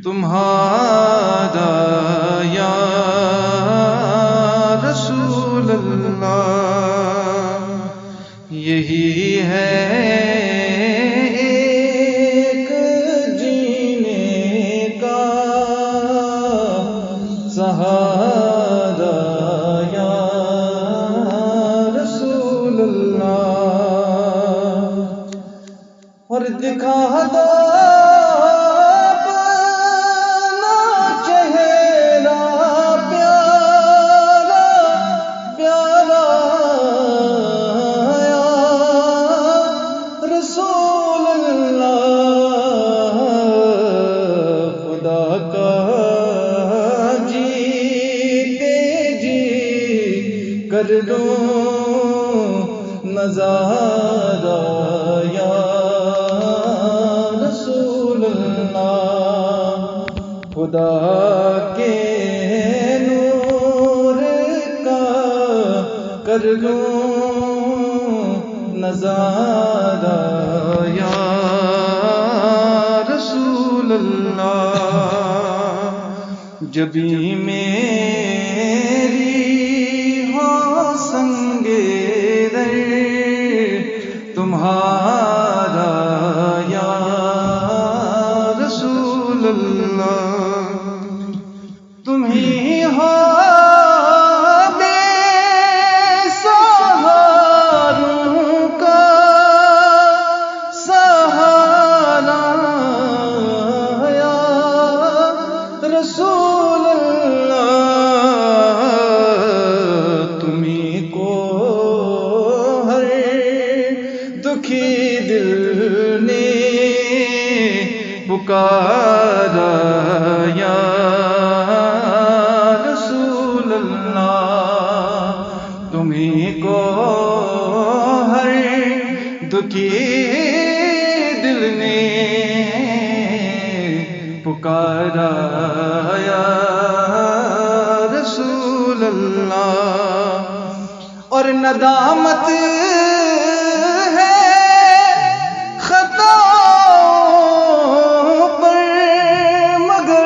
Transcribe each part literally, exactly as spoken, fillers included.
تمہارا یا رسول اللہ، یہی ہے ایک جینے کا سہارا یا رسول اللہ۔ اور دکھا دو اپنا چہرہ پیارا، پیارا یا رسول اللہ۔ خدا کا جیتے جی کر دوں نظارہ یا رسول اللہ۔ خدا کے نور کا کر دوں نظارہ یا رسول اللہ۔ جبھی میری ہو سنگ در تمہارا یا رسول اللہ، تم ہی ہو بے سہاروں کا سہارا یا رسول اللہ۔ تمہیں کو ہر دکھی دل نے پکارا یا رسول اللہ۔ تمہیں کو ہر دکھی دل نے پکارا یا رسول اللہ۔ اور ندامت ہے خطاؤں پر، مگر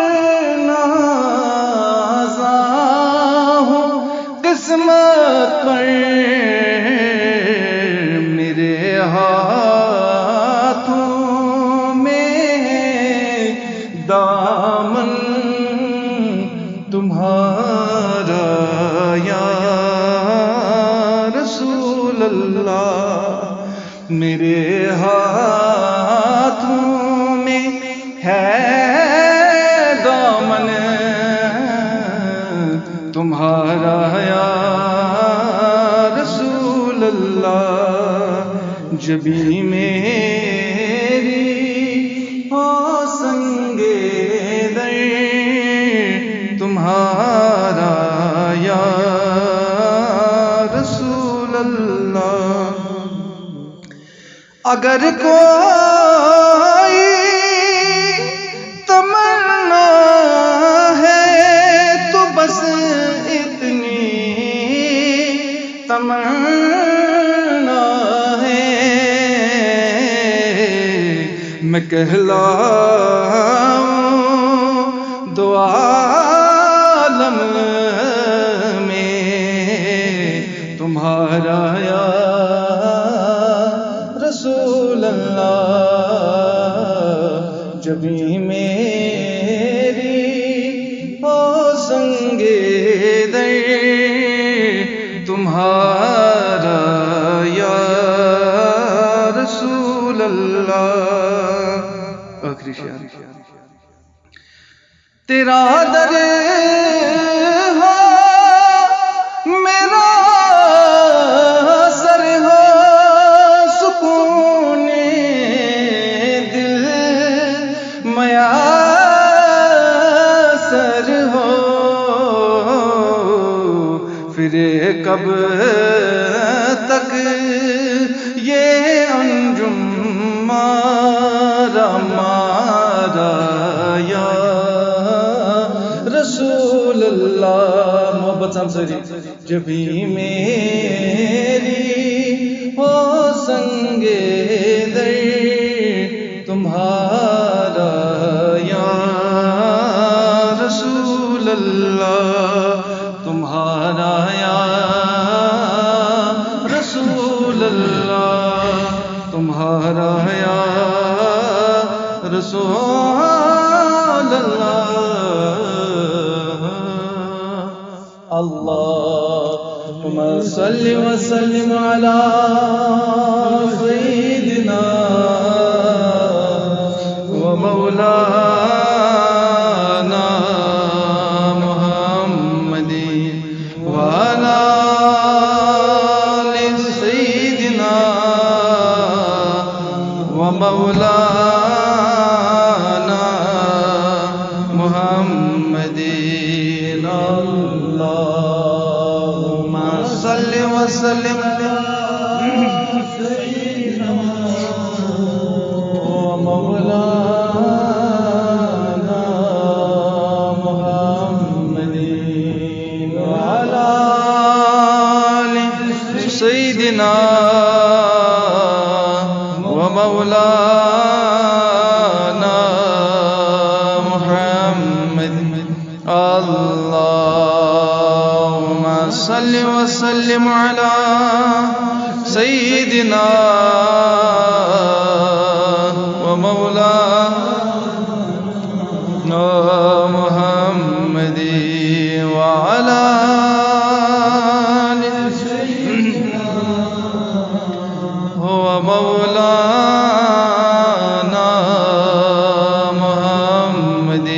نازا ہوں قسمت پر۔ میرے ہاتھوں میں دامن تمہارا یا رسول اللہ۔ میرے ہاتھوں میں ہے دامن تمہارا یا رسول اللہ۔ جبھی میری ہو سنگ در تمہارا یا رسول اللہ۔ اگر کوئی تمنا ہے تو بس اتنی تمنا ہے، میں کہلاؤں دو عالم میں تمہارا یا رسول اللہ۔ جبھی میری ہو سنگ در تمہارا یا رسول اللہ۔ آخری شعر۔ تیرا در ہو، میرا سر ہو، سکون دل میسر ہو۔ پھر کب تک یہ انجم مارا مارا یا رسول اللہ۔ محبت سان سٲری۔ جبھی میری ہو سنگ در تمہارا یا اللہ، تمہارا یا رسول اللہ، تمہارا یا رسول اللہ۔ اللهم صل وسلم على سيدنا ومولانا محمد وعلى آل سيدنا ومولانا محمد۔ اللهم صل وسلم على سيدنا ومولانا محمد وعلى آل سيدنا ومولانا محمد۔ اللهم صل وسلم على سيدنا ومولانا محمد وعلى آل سيدنا ومولانا محمد۔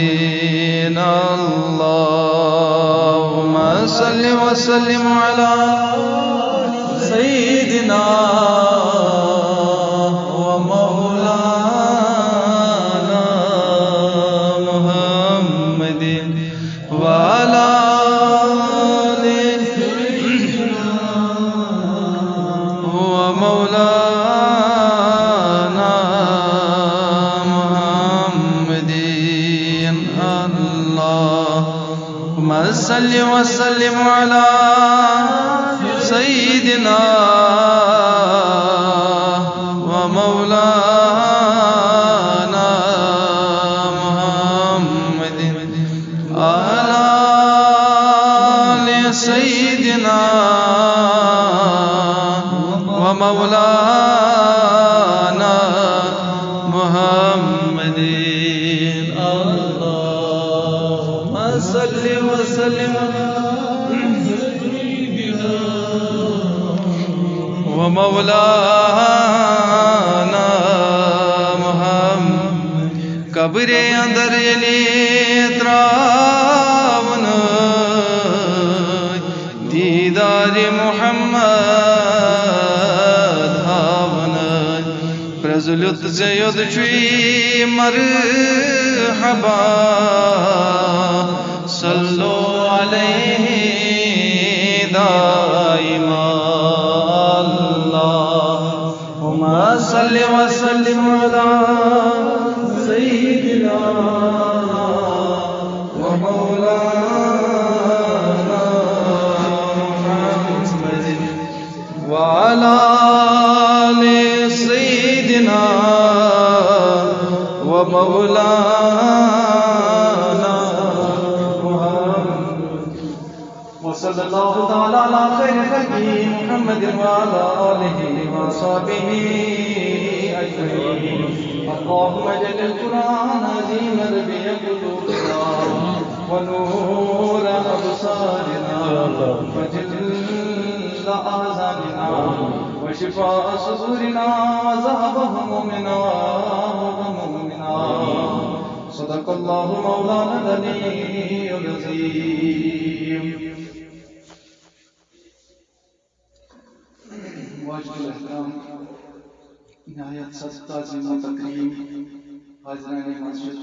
اللهم صل وسلم على سيدنا ومولانا محمد وعلى آل سيدنا ومولانا محمد۔ اللهم صل وسلم على سيدنا ومولانا محمد وعلى آل سيدنا ومولانا محمد۔ اللهم صل وسلم على سيدنا ومولانا محمد۔ قبرِ اندر ییٚلہِ ترٛاونہٕ دیٖدارِ محمد ہاونہٕ، پرٛزٕلیُت ژےٚ یوٚت چھُے مرحبا۔ صلوا عليه دائما۔ اللهم صل وسلم على سيدنا ومولانا محمد وعلى آل سيدنا ومولانا محمد۔ وصلى الله تعالى على خير خلقه محمد وعلى آله وصحبه أجمعين۔ اللهم اجعل القرآن العظيم ربيع قلوبنا ونور أبصارنا وجلاء أحزاننا وشفاء صدورنا وذهاب همومنا وغمومنا۔ صدق الله مولانا العلي العظيم۔ واجب الاحترام، نہایت سخت تعظیم و تکریم، حاضران مسجد،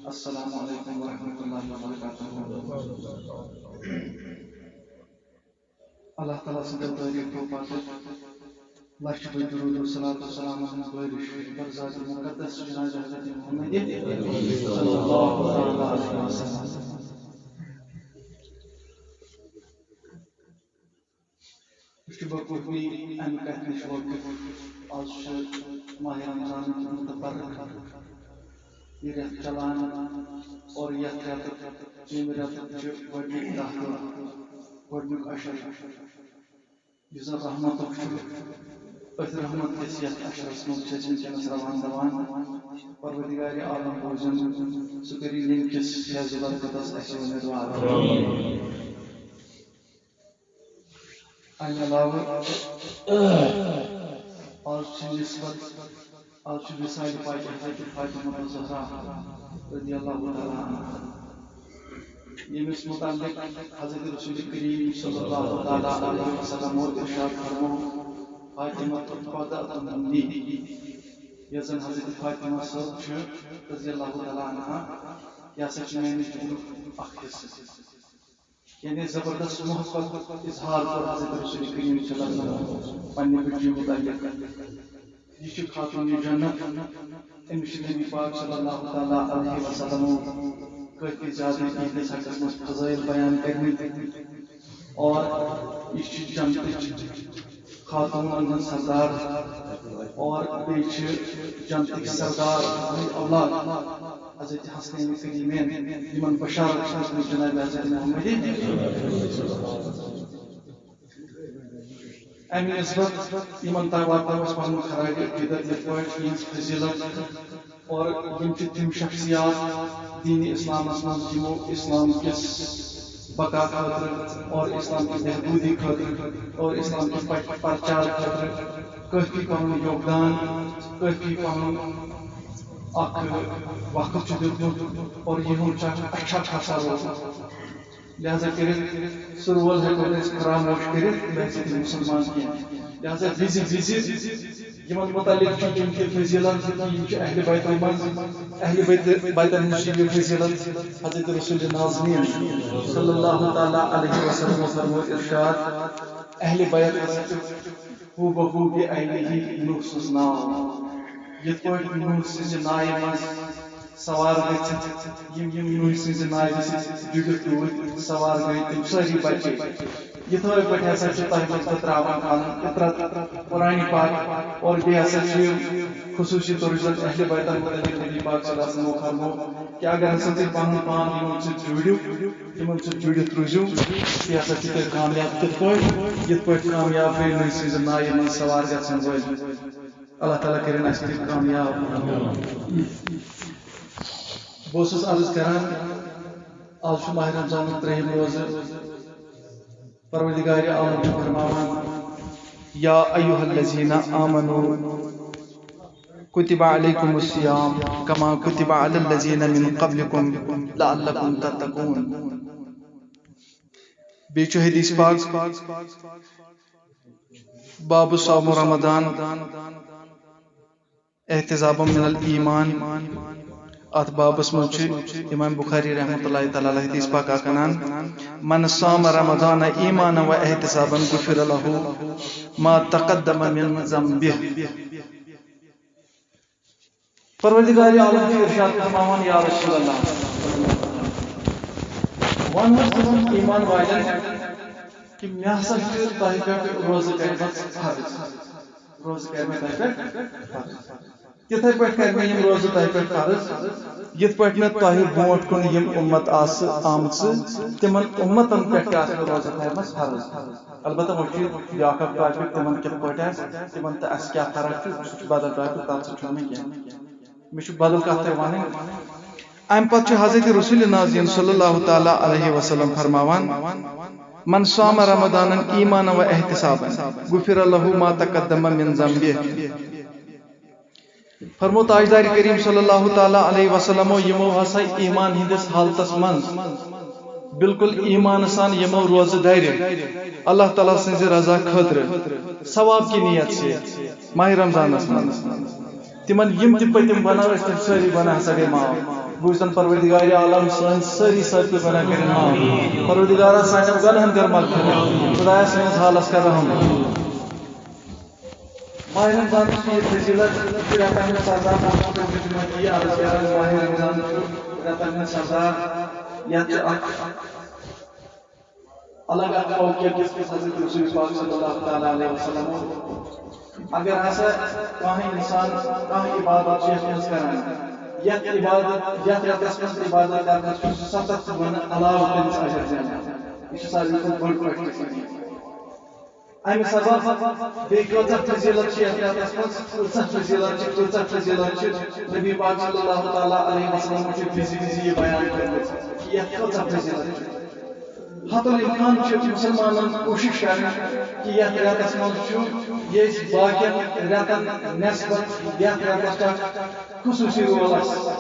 السلام علیکم ورحمۃ اللہ وبرکاتہ۔ اللہ تعالیٰ سٕنٛدیو تعریٖفو پتہٕ لچھ بٔدۍ درود و صلوات و سلامن ہٕنٛز بٲرِش بر ذات مقدس جناب حضرت محمد صلی اللہ تعالیٰ علیہ وسلم۔ أسۍ چھِ بقربی اَمہِ کَتھِ نِش وٲقف، آز چھُ ماہِ رمضانُک متبرک یہِ رٮ۪تھ چلان اور یَتھ رٮ۪تُک ییٚمہِ رٮ۪تُک چھُ گۄڈٕنیُک دَہ دۄہ، گۄڈٕنیُک عشر، یُس زَن رحمتُک چھُ۔ أتھۍ رحمت کِس یَتھ عشرَس منٛز چھِ أسۍ وٕنکیٚنَس رَوان دَوان۔ پروردگارِ عالم بوزن، سُہ کٔرِنۍ ییٚمہِ کِس فیض و برکتَس اَسہِ اُمیٖدوار۔ اَمہِ علاوٕ آز چھِ نسبت، آز چھُ وِصالِ پاکہِ حضرت فاطمہ الزہرا رضی اللہ تعالیٰ عنہا، ییٚمِس مُتعلِق حضرت رسول کریم صلی اللہ تعالیٰ علیہ وسلم ارشاد فرموو، "فاطمہ بضعۃ منی"، یۄس زن حضرت فاطمہ صٲب چھِ رضی اللہ تعالیٰ عنہا، یہِ ہسا چھِ میانہِ جسمُک اکھ حصہٕ۔ یعنی زبردست محبت اظہار کوٚر حضرت رسول کریم صلی اللہ علیہ وسلم پننہِ بچی متعلق۔ یہِ چھِ خاتون جنت۔ أمِس چھِ نبی پاک صلی اللہ تعالیٰ علیہ وسلم کٲفی زیادٕ یِہنٛدِس حقس منٛز فضٲیل بیان کٔرمٕتۍ۔ اور یہِ چھِ جنتٕچ خاتوٗنن ہٕنٛز سردار اور بیٚیہِ چھِ جنتٕکۍ سردار، یِمٕے اولاد حضرت حسنین کریمین، یِمن بشارت چھِ دِژمٕژ جناب حضرت محمد۔ اَمہِ نسبت یِمن تام واتناوو أسۍ پنُن خراج عقیدت، یِتھ پٲٹھۍ یِہٕنٛز فضیلت اور یِم چھِ تِم شخصیات دین اسلامس منٛز یِمو اسلام کِس بقا خٲطرٕ اور اسلام کہِ بہبوٗدی خٲطرٕ اور اسلام کہِ پچ-، پرچار خٲطرٕ کٲفی پنُن یوگدان، کٲفی پنُن اکھ وقت چھُ دیُتمُت اور یِہُنٛد چھُ اکھ اچھا خاصا رول۔ لہذا کٔرِتھ سُہ رول ہٮ۪کو نہٕ أسۍ فراموش کٔرِتھ بحیثیت مُسلمان کینٛہہ۔ لہذا وِزِ وِزِ یِمن متعلق چھِ یِم تہِ فضیلت، یِم چھِ اہل بیتو منٛز، اہل بیت، بیتن ہٕنٛز چھِ یہِ فضیلت۔ حضرت رسول نازنین صلی اللہ تعالیٰ علیہ وسلم فرموو ارشاد، اہل بیت ہسا چھِ ہو بہ ہو بے عینی نوح سٕنٛز ناو۔ یِتھ پٲٹھۍ نوح سٕنٛزِ نایہِ منٛز سوار گٔژھِتھ یِم یِم نوح سٕنٛزِ نایہِ سۭتۍ جُڑِتھ روٗدۍ، سوار گٔے تِم سٲری بچے۔ یِتھے پٲٹھۍ ہسا چھِ تۄہہِ منٛز بہٕ ترٛاوان پنٕنۍ فطرت، قرآنِ پاک، اور بیٚیہِ ہسا چھِ یِم خصوٗصی طور یُس زن اہل بیتن متعلق نبی پاک صلی اللہ علیہ وسلمو فرموو کہ اگر ہسا تُہۍ پنُن پان یِمن سۭتۍ جوٗڑِو، تِمن سۭتۍ جُڑِتھ روٗزِو، تُہۍ ہسا چھِو تیٚلہِ کامیاب۔ کِتھ پٲٹھۍ؟ یِتھ پٲٹھۍ کامیاب گٔے نوح سٕنٛزِ نایہِ منٛز سوار گژھن وٲلۍ۔ اللہ تعالیٰ کٔرِنۍ اَسہِ تہِ کامیاب۔ بہٕ اوسُس عرض کران، آز چھُ ماہِ رمضانُک ترٛیٚیِم روزٕ۔ پروردگارِ عالم چھُ فرماوان، یا ایھا الذین آمنوا کتب علیکم الصیام کما کتب علی الذین من قبلکم لعلکم تتقون۔ بیٚیہِ چھُ حدیث پاک، باب صوم رمضان احتسابا من الایمان۔ اتھ بابس منٛز چھُ امام بخاری رحمۃ اللہ تعالیٰ علیہ حدیث پاک اکھ انان، من صام رمضان ایمانا و احتسابا غفر له ما تقدم من ذنبه۔ پروردگار عالم چھُ ارشاد فرماوان، یا رسول اللہ، وَن حظ تِمن ایمان والٮ۪ن کہ مےٚ ہسا چھِ تۄہہِ پٮ۪ٹھ روزٕ کٔرمٕژ فرض۔ روزٕ کٔرۍ مےٚ تۄہہِ پٮ۪ٹھ فرض۔ تِتھے پٲٹھۍ کٔرۍ مےٚ یِم روزٕ تۄہہِ پٮ۪ٹھ فرض، یِتھ پٲٹھۍ مےٚ تۄہہِ برونٛٹھ کُن یِم اُمت آسہٕ آمژٕ، تِمن اُمتن پٮ۪ٹھ تہِ آسہٕ مےٚ روزٕ تھٲومٕژ فرض۔ البتہ وۄنۍ چھُ بیٛاکھ اکھ ٹاپک، تِمن کِتھ پٲٹھۍ آسہِ، تِمن تہٕ اَسہِ کیٛاہ فرق چھُ، سُہ چھُ بدل ٹاپک، تَتھ سۭتۍ چھُنہٕ مےٚ کینٛہہ۔ مےٚ چھُ بدل کتھ تۄہہِ وَنٕنۍ۔ اَمہِ پتہٕ چھُ حضرت رسول نازنین صلی اللہ تعالیٰ علیہ وسلم فرماوان، من صام رمضان ایمانا و احتسابا غفر له ما تقدم من ذنبه۔ فرمو تاجدار کریم صلی اللہ تعالیٰ علیہ وسلمو، یِمو ہسا ایمان ہٕنٛدِس حالتس منٛز بالکل ایمان سان یِمو روزٕ دَرِ اللہ تعالیٰ سٕنٛزِ رضا خٲطرٕ ثواب کی نیت سے ماہِ رمضانس منٛز، تِمن یِم تہِ پٔتِم گۄناہ ٲسۍ، تِم سٲری گۄناہ ہسا گٔے معاف۔ بوٗزتن پروردگارِ عالم سٲنۍ سٲری سٲبقہٕ گۄناہ کٔرِنۍ معاف۔ پروردگارا سانٮ۪ن گۄناہن کر مغفرت۔ خدایا سٲنِس حالس کر رحم۔ ماہِ رمضانٕچ چھِ یہِ فضیلت، رٮ۪تن ہٕنٛز سزا، یہِ عرض کران، ماہِ رمضان چھُ رٮ۪تن ہٕنٛز سزا، یتھ چھُ اکھ الگ اکھ فوقیت یۄس حضرت رسول پاک صلی اللہ تعالیٰ علیہ وسلم۔ اگر ہسا کانٛہہ انسان کانٛہہ عبادت چھُ یتھ منٛز کران، یتھ عبادت، یتھ رٮ۪تس منٛز عبادت کرنس چھُ ستتھ گُنہٕ علاوٕ تٔمِس اجر زینان۔ یہِ چھُ ساروی کھۄتہٕ بٔڑ خوش نصیٖبی۔ امہِ سبب بیٚیہِ کۭژاہ فضیلت چھِ یتھ رٮ۪تس منٛز، کۭژاہ فضیلت چھِ، کۭژاہ فضیلت چھِ۔ نبی پاک صلی اللہ تعالیٰ علیہ وسلم چھُ وِزِ وِزِ یہِ بیان کٔرمٕژ کہِ یتھ کۭژاہ فضیلت چھِ۔ حتی الامکان چھِ مُسلمانن کوٗشِش کرٕنۍ کہِ یتھ رٮ۪تس منٛز چھُ، یہِ أسۍ باقین رٮ۪تن نسبت یتھ رٮ۪تس چھُ اکھ خصوٗصی رول اَسہِ،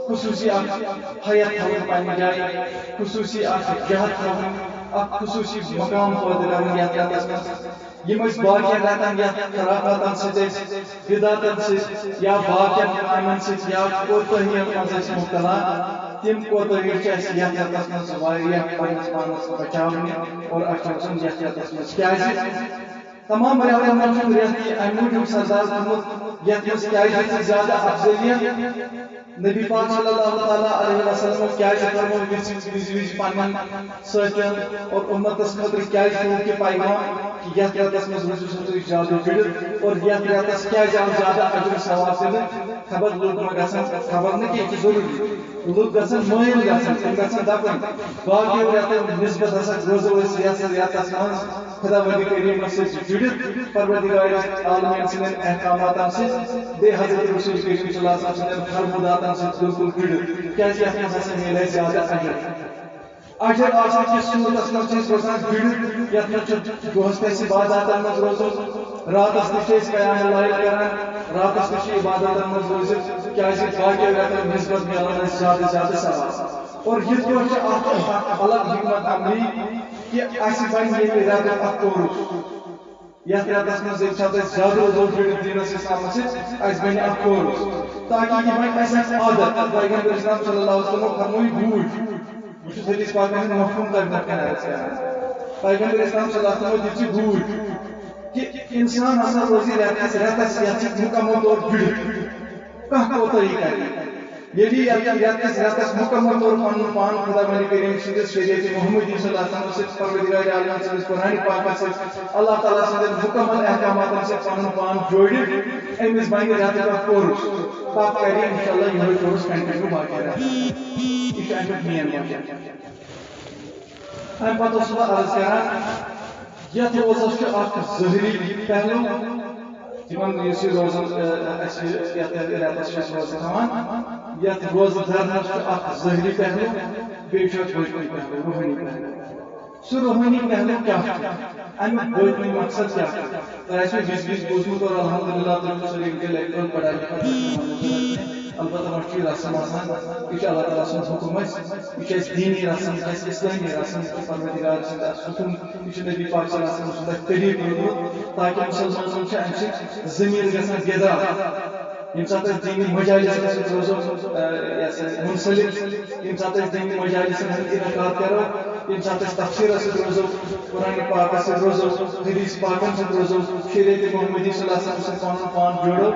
خصوٗصی اکھ حیت تھاوٕنۍ پننہِ جایہِ، خصوٗصی اکھ جہت تھاوٕنۍ، اکھ خصوٗصی مقام پٲدٕ کرُن یتھ رٮ۪تس منٛز۔ یِم أسۍ باقین رٮ۪تن یتھ خرافاتن سۭتۍ أسۍ، بدعتن سۭتۍ یا باقین کامٮ۪ن سۭتۍ یا کوتاہین منٛز أسۍ مبتلا، تِم کوتاہی چھِ اَسہِ یتھ رٮ۪تس منٛز واریاہ پننِس پانس بچاونہِ اور اَسہِ چھُ آسان یتھ رٮ۪تس منٛز۔ کیازِ؟ تمام رٮ۪تن منٛز چھُ رٮ۪تھ یہِ امہِ موٗجوٗب سردار تھوٚمُت، یتھ منٛز کیازِ چھِ زیادٕ افضلیت؟ نبی پاک صلی اللہ تعالیٰ علیہ وسلم کیازِ فرموو وِزِ وِزِ وِزِ پننٮ۪ن سۭتٮ۪ن اور اُمتس خٲطرٕ کیازِ تھوٚوُکھ یہِ پیغام کہِ یتھ رٮ۪تس منٛز روٗزِو سا تُہۍ زیادٕ جُڑِتھ اور یتھ رٮ۪تس کیازِ آو زیادٕ اجر ثواب دِنہٕ؟ خبر لوٗکھ ما گژھن، خبر نہٕ کینٛہہ، یہِ چھُ ضروٗری، لُکھ گژھن مٲیِل گژھٕنۍ، تِم گژھن دپٕنۍ، باقیو رٮ۪تو نسبت ہسا روزو أسۍ یتھ رٮ۪تس منٛز خداوندِ کریمس سۭتۍ جُڑِتھ، پروردگار عالمین سٕنٛدٮ۪ن احکاماتن سۭتۍ، بیٚیہِ حضرت رسول کریم صلی اللہ علیہ وسلم سٕنٛدٮ۪ن فرموداتن سۭتۍ بالکل جُڑِتھ، کیازِ یتھ منٛز ہسا میلہِ اَسہِ زیادٕ اجر۔ اجر آسنہٕ کِس صورتس منٛز چھِ أسۍ روزان جُڑِتھ، یتھ منٛز چھُ دۄہس تہِ اَسہِ عباداتن منٛز روزُن، راتس تہِ چھِ أسۍ قیام اللَّيْل کران، راتس تہِ چھِ عباداتن منٛز روٗزِتھ، کیازِ باقیو رٮ۪تو نسبت میلان اَسہِ زیادٕ زیادٕ ثواب۔ اور یِتھ پٲٹھۍ چھِ اتھ اکھ الگ حکمت عملی کہِ اَسہِ بنہِ ییٚمہِ رٮ۪تُک اکھ کورُس۔ یتھ رٮ۪تس منٛز ییٚمہِ ساتہٕ أسۍ زیادٕ روزو جُڑِتھ دیٖنس اسلامس سۭتۍ، اَسہِ بنہِ اکھ کورُس، تاکہِ یہِ بنہِ اَسہِ اکھ عادت۔ پیغمبر اسلام صلی اللہ علیہ وسلم فرموو یہِ گوٗج۔ بہٕ چھُس حدیث پاکن ہُنٛد مفہوم تۄہہِ برونٛہہ کنہِ عرض کران۔ پیغمبر اسلام صلی اللہ علیہ وسلم دِژ یہِ گوٗج کہِ انسان ہسا روزِ رٮ۪تس، رٮ۪تس یتھ سۭتۍ مکمل طور جُڑِتھ، کانٛہہ کوتاہی کرِ نہٕ۔ ییٚلہِ یتھ، یتھ کِس رٮ۪تس مکمل طور پنُن پان خداوندِ کریم سٕنٛدِس شریعت محمدی صلی اللہ علیہ وسلم سۭتۍ، پروردگار عالم سٕنٛدِس قرآن پاکس سۭتۍ، اللہ تعالیٰ سٕنٛدٮ۪ن مکمل احکاماتن سۭتۍ پنُن پان جوڑِ، أمِس بنہِ رٮ۪تُک اکھ کورُس۔ پتہٕ کرِ انشاءاللہ یِہوٚے کورُس continue باقین رٮ۪تن۔ یہِ چھُ اَمیُک main وجہ۔ اَمہِ پتہٕ اوسُس بہٕ عرض کران، یَتھ روزس چھُ اکھ ظٲہری پہلو، یِمن یُس یہِ روزن، اَ، اَسہِ یَتھ رٮ۪تس چھِ أسۍ روزٕ تھاوان، یَتھ روزٕ دھرنس چھُ اکھ ظٲہری پہلو، بیٚیہِ چھُ اَتھ باطنی پہلو، روحٲنی پہلو۔ سُہ روحٲنی پہلو کیٛاہ چھُ؟ اَمیُک باطنی مقصد کیٛاہ چھُ؟ تۄہہِ آسِوٕ وِزِ وِزِ بوٗزمُت اور الحمدللہ تُہۍ چھِو سٲری وٕنکٮ۪ن لٮ۪کچرن پڑھان لکھان۔ البتہ وۄنۍ چھُ یہِ رسم آسان، یہِ چھُ اللہ تعالیٰ سُنٛد حُکم اَسہِ، یہِ چھُ اَسہِ دیٖنی رسم، یہِ چھُ اَسہِ اِسلٲمی رسم، یہِ چھُ پروردگار سُنٛد اَسہِ حُکم، یہِ چھُ نبی پاک صلی اللہ علیہ وسلم سُنٛد اَسہِ طریٖقہٕ روٗدمُت، تاکہِ مُسلمانَن چھِ اَمہِ سۭتۍ ضمیٖر گژھان بیدار۔ ییٚمہِ ساتہٕ أسۍ دیٖنی مجالسَن سۭتۍ روزو، اَ، یہِ ہسا یہِ مُنسلِک، ییٚمہِ ساتہٕ أسۍ دیٖنی مجالسَن ہُنٛد انعقاد کَرو، ییٚمہِ ساتہٕ أسۍ تفسیٖرَس سۭتۍ روزو، قرآن پاکَس سۭتۍ روزو، حدیث پاکَن سۭتۍ روزو، شریعت محمدی صلی اللہ علیہ وسلم سۭتۍ پَنُن پان جوڑو،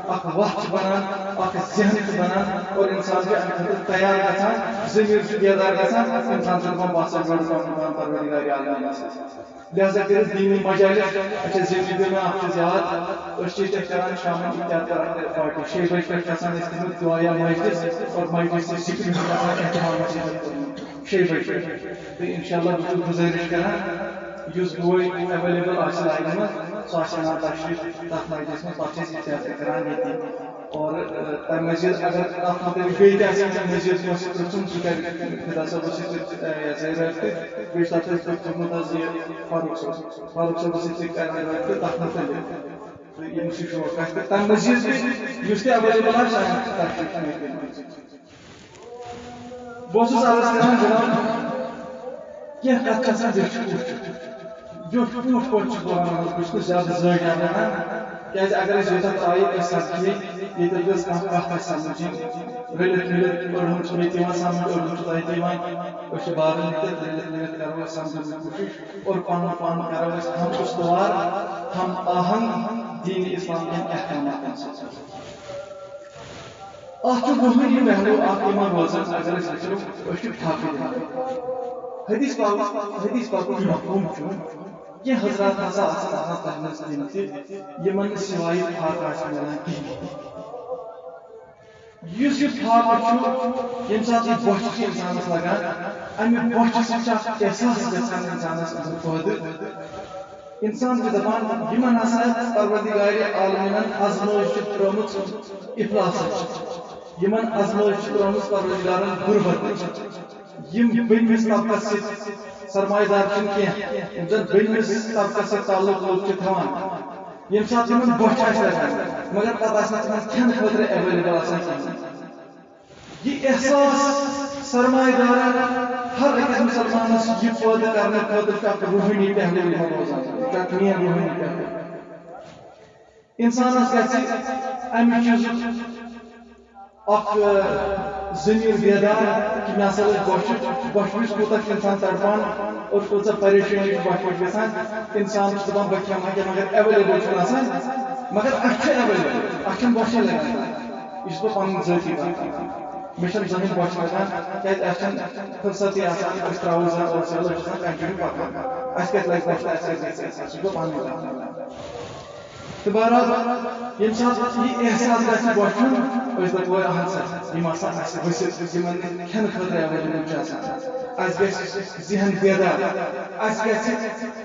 اکھ وَتھ چھِ بَنان، اکھ ذہن چھُ بَنان اور اِنسان چھُ اَمہِ خٲطرٕ تیار گژھان، ضمیٖر چھُ بیدار گژھان، اِنسان چھُ دَپان، "بہٕ ہسا جوڑٕ پَنُن پان پروردگار عالمین سۭتۍ۔" لہذا کٔرِتھ دیٖنی مجالس، اچھا، ذمہ دِنہٕ اکھ چیٖز یاد، أسۍ چھِ ییٚتہِ کران شامن افطار پارٹی، شیٚیہِ بجہِ پٮ۪ٹھ گژھان أسۍ تَمیُک دُعا یا مجلس اور مجلس ذکر ہُنٛد آسان اہتمام اَسہِ ییٚتہِ کوٚرمُت شیٚیہِ بجہِ پٮ۪ٹھ۔ تہٕ انشاءاللہ بہٕ چھُس گُزٲرِش کران، یُس بوے available آسہِ لاینہِ منٛز، سُہ آسہِ اَنان تشریٖف تَتھ مجلس منٛز، پتہٕ چھِ أسۍ افطار تہِ کران ییٚتی۔ اور، اَ، تَمہِ مٔزیٖد اگر تَتھ مُتعلِق بیٚیہِ تہِ آسہِ کانٛہہ مٔزیٖد کٲنٛسہِ پرٛژھُن، سُہ کَرِ فدا صٲبَس سۭتۍ، اَ، یہِ ہسا یہِ رٲبطہٕ۔ بیٚیہِ چھُ تَتھ اَسہِ پٮ۪ٹھ تھوٚومُت حظ یہِ فاروق صٲب، فاروق صٲبَس سۭتۍ تہِ کَرِ رٲبطہٕ تَتھ مُتعلِق۔ تہٕ ییٚمِس یہِ شوق آسہِ۔ تہٕ تَمہِ مٔزیٖد تہِ یُس تہِ available آسہِ، سُہ آسہِ تَتھ سۭتۍ۔ بہٕ اوسُس عرض کران جناب، کینٛہہ کتھ چھِ آسان ویچھِ پوٗچھ، ویچھِ پوٗچھ پٲٹھۍ چھِ بہٕ ونان، بہٕ چھُس نہٕ زیادٕ زٲوۍ ونان، کیازِ اگر أسۍ یوٚتتھ آیہِ، أسۍ سمکھے، ییٚتٮ۪تھ گٔژھ کانٛہہ کتھ اَسہِ سمجھٕنۍ، رٔلِتھ مِلِتھ، أڑہن چھُ مےٚ تہِ یِوان سمجھ، أڑہن چھُ تۄہہِ تہِ یِوان، أسۍ چھِ بارٕ نِتھ، رٔلِتھ مِلِتھ کرو أسۍ سمجھنٕچ کوٗشِش اور پنُن پان کرو أسۍ ہم استوار، ہم آہنگ دین اسلام کٮ۪ن احکاماتن سۭتۍ۔ اتھ چھُ وُہمہِ پہلو اکھ یِوان روزان، اگر أسۍ وٕچھو، أسۍ چھِ پھاکہٕ دِوان۔ حدیث پاک، حدیث پاکُک مفہوم چھُ، کینٛہہ حضرات ہسا آسن آسان تۄہہِ منٛز تِم تہِ، یِمن نہٕ سوایہِ پھاکہٕ آسہِ مِلان کِہیٖنۍ۔ یُس یہِ فاقہٕ چھُ، ییٚمہِ ساتہٕ یہِ بۄچھِ چھِ اِنسانَس لَگان، اَمہِ بۄچھِ سۭتۍ چھُ اَکھ احساس گژھان اِنسانَس أنٛدرٕ پٲدٕ۔ اِنسان چھُ دَپان، یِمَن ہسا پروردگارِ عالمیٖنَن آزمٲیِش چھِ ترٲومٕژ اِفلاسٕچ، یِمَن آزمٲیِش چھِ ترٲومٕژ پروردگارَن غُربتٕچ۔ یِم بٔنمِس طبقس سۭتۍ سرمایہ دار چھِنہٕ کینٛہہ، یِم زَن بٔنمِس طبقس سۭتۍ تعلق لُکھ چھِ تھاوان، ییٚمہِ ساتہٕ تِمن بۄچھِ آسہِ لگان، مگر پتہٕ آسہِ نہٕ تِمن کھٮ۪نہٕ خٲطرٕ ایویلیبل آسان کِہیٖنۍ۔ یہِ احساس سرمایہ دارن ہر أکِس مسلمانس یہِ پٲدٕ کرنہٕ خٲطرٕ چھُ اکھ روحٲنی پہلو یِوان روزان، یہِ چھُ اکھ مین روحٲنی پہلو۔ انسانس گژھِ امہِ چیٖزُک اکھ، آ، ضمیر بیدار کہِ مےٚ ہسا لٔج بۄچھِ، بۄچھِ وِزِ کوٗتاہ چھُ انسان تڑپان اور کۭژاہ پریشٲنی چھِ بۄچھِ پٮ۪ٹھ گژھان۔ انسان چھُ دپان بہٕ کھٮ۪مہٕ ہا کینٛہہ، مگر ایویلیبل چھُنہٕ آسان، مگر اسہِ چھِ ایویلیبل، اسہِ چھَنہٕ بۄچھِ لگان۔ یہِ چھُس بہٕ پنٕنۍ ذٲتی کتھ کران۔ مےٚ چھَنہٕ زٕہٕنۍ بۄچھِ لگان، کیازِ اسہِ چھَنہٕ فرصتٕے آسان، أسۍ ترٛاوو زنٛگ اور سیلہٕ، أسۍ چھِ آسان continue پکان۔ اسہِ کتہِ لگہِ بۄچھِ تہٕ اسہِ کتہِ گژھِ احساس، یہِ چھُس بہٕ پنٕنۍ کتھ کران۔ تہٕ بہرحال، ییٚمہِ ساتہٕ یہِ احساس گژھِ بۄچھُن، أسۍ دَپو، "ہے، اہن سا، یِم آسان اَسہِ ؤسِتھ، یِمن نہٕ کھٮ۪نہٕ خٲطرٕ ایویلیبل چھُ آسان۔ اَسہِ گژھِ ذہن بیدار، اَسہِ گژھِ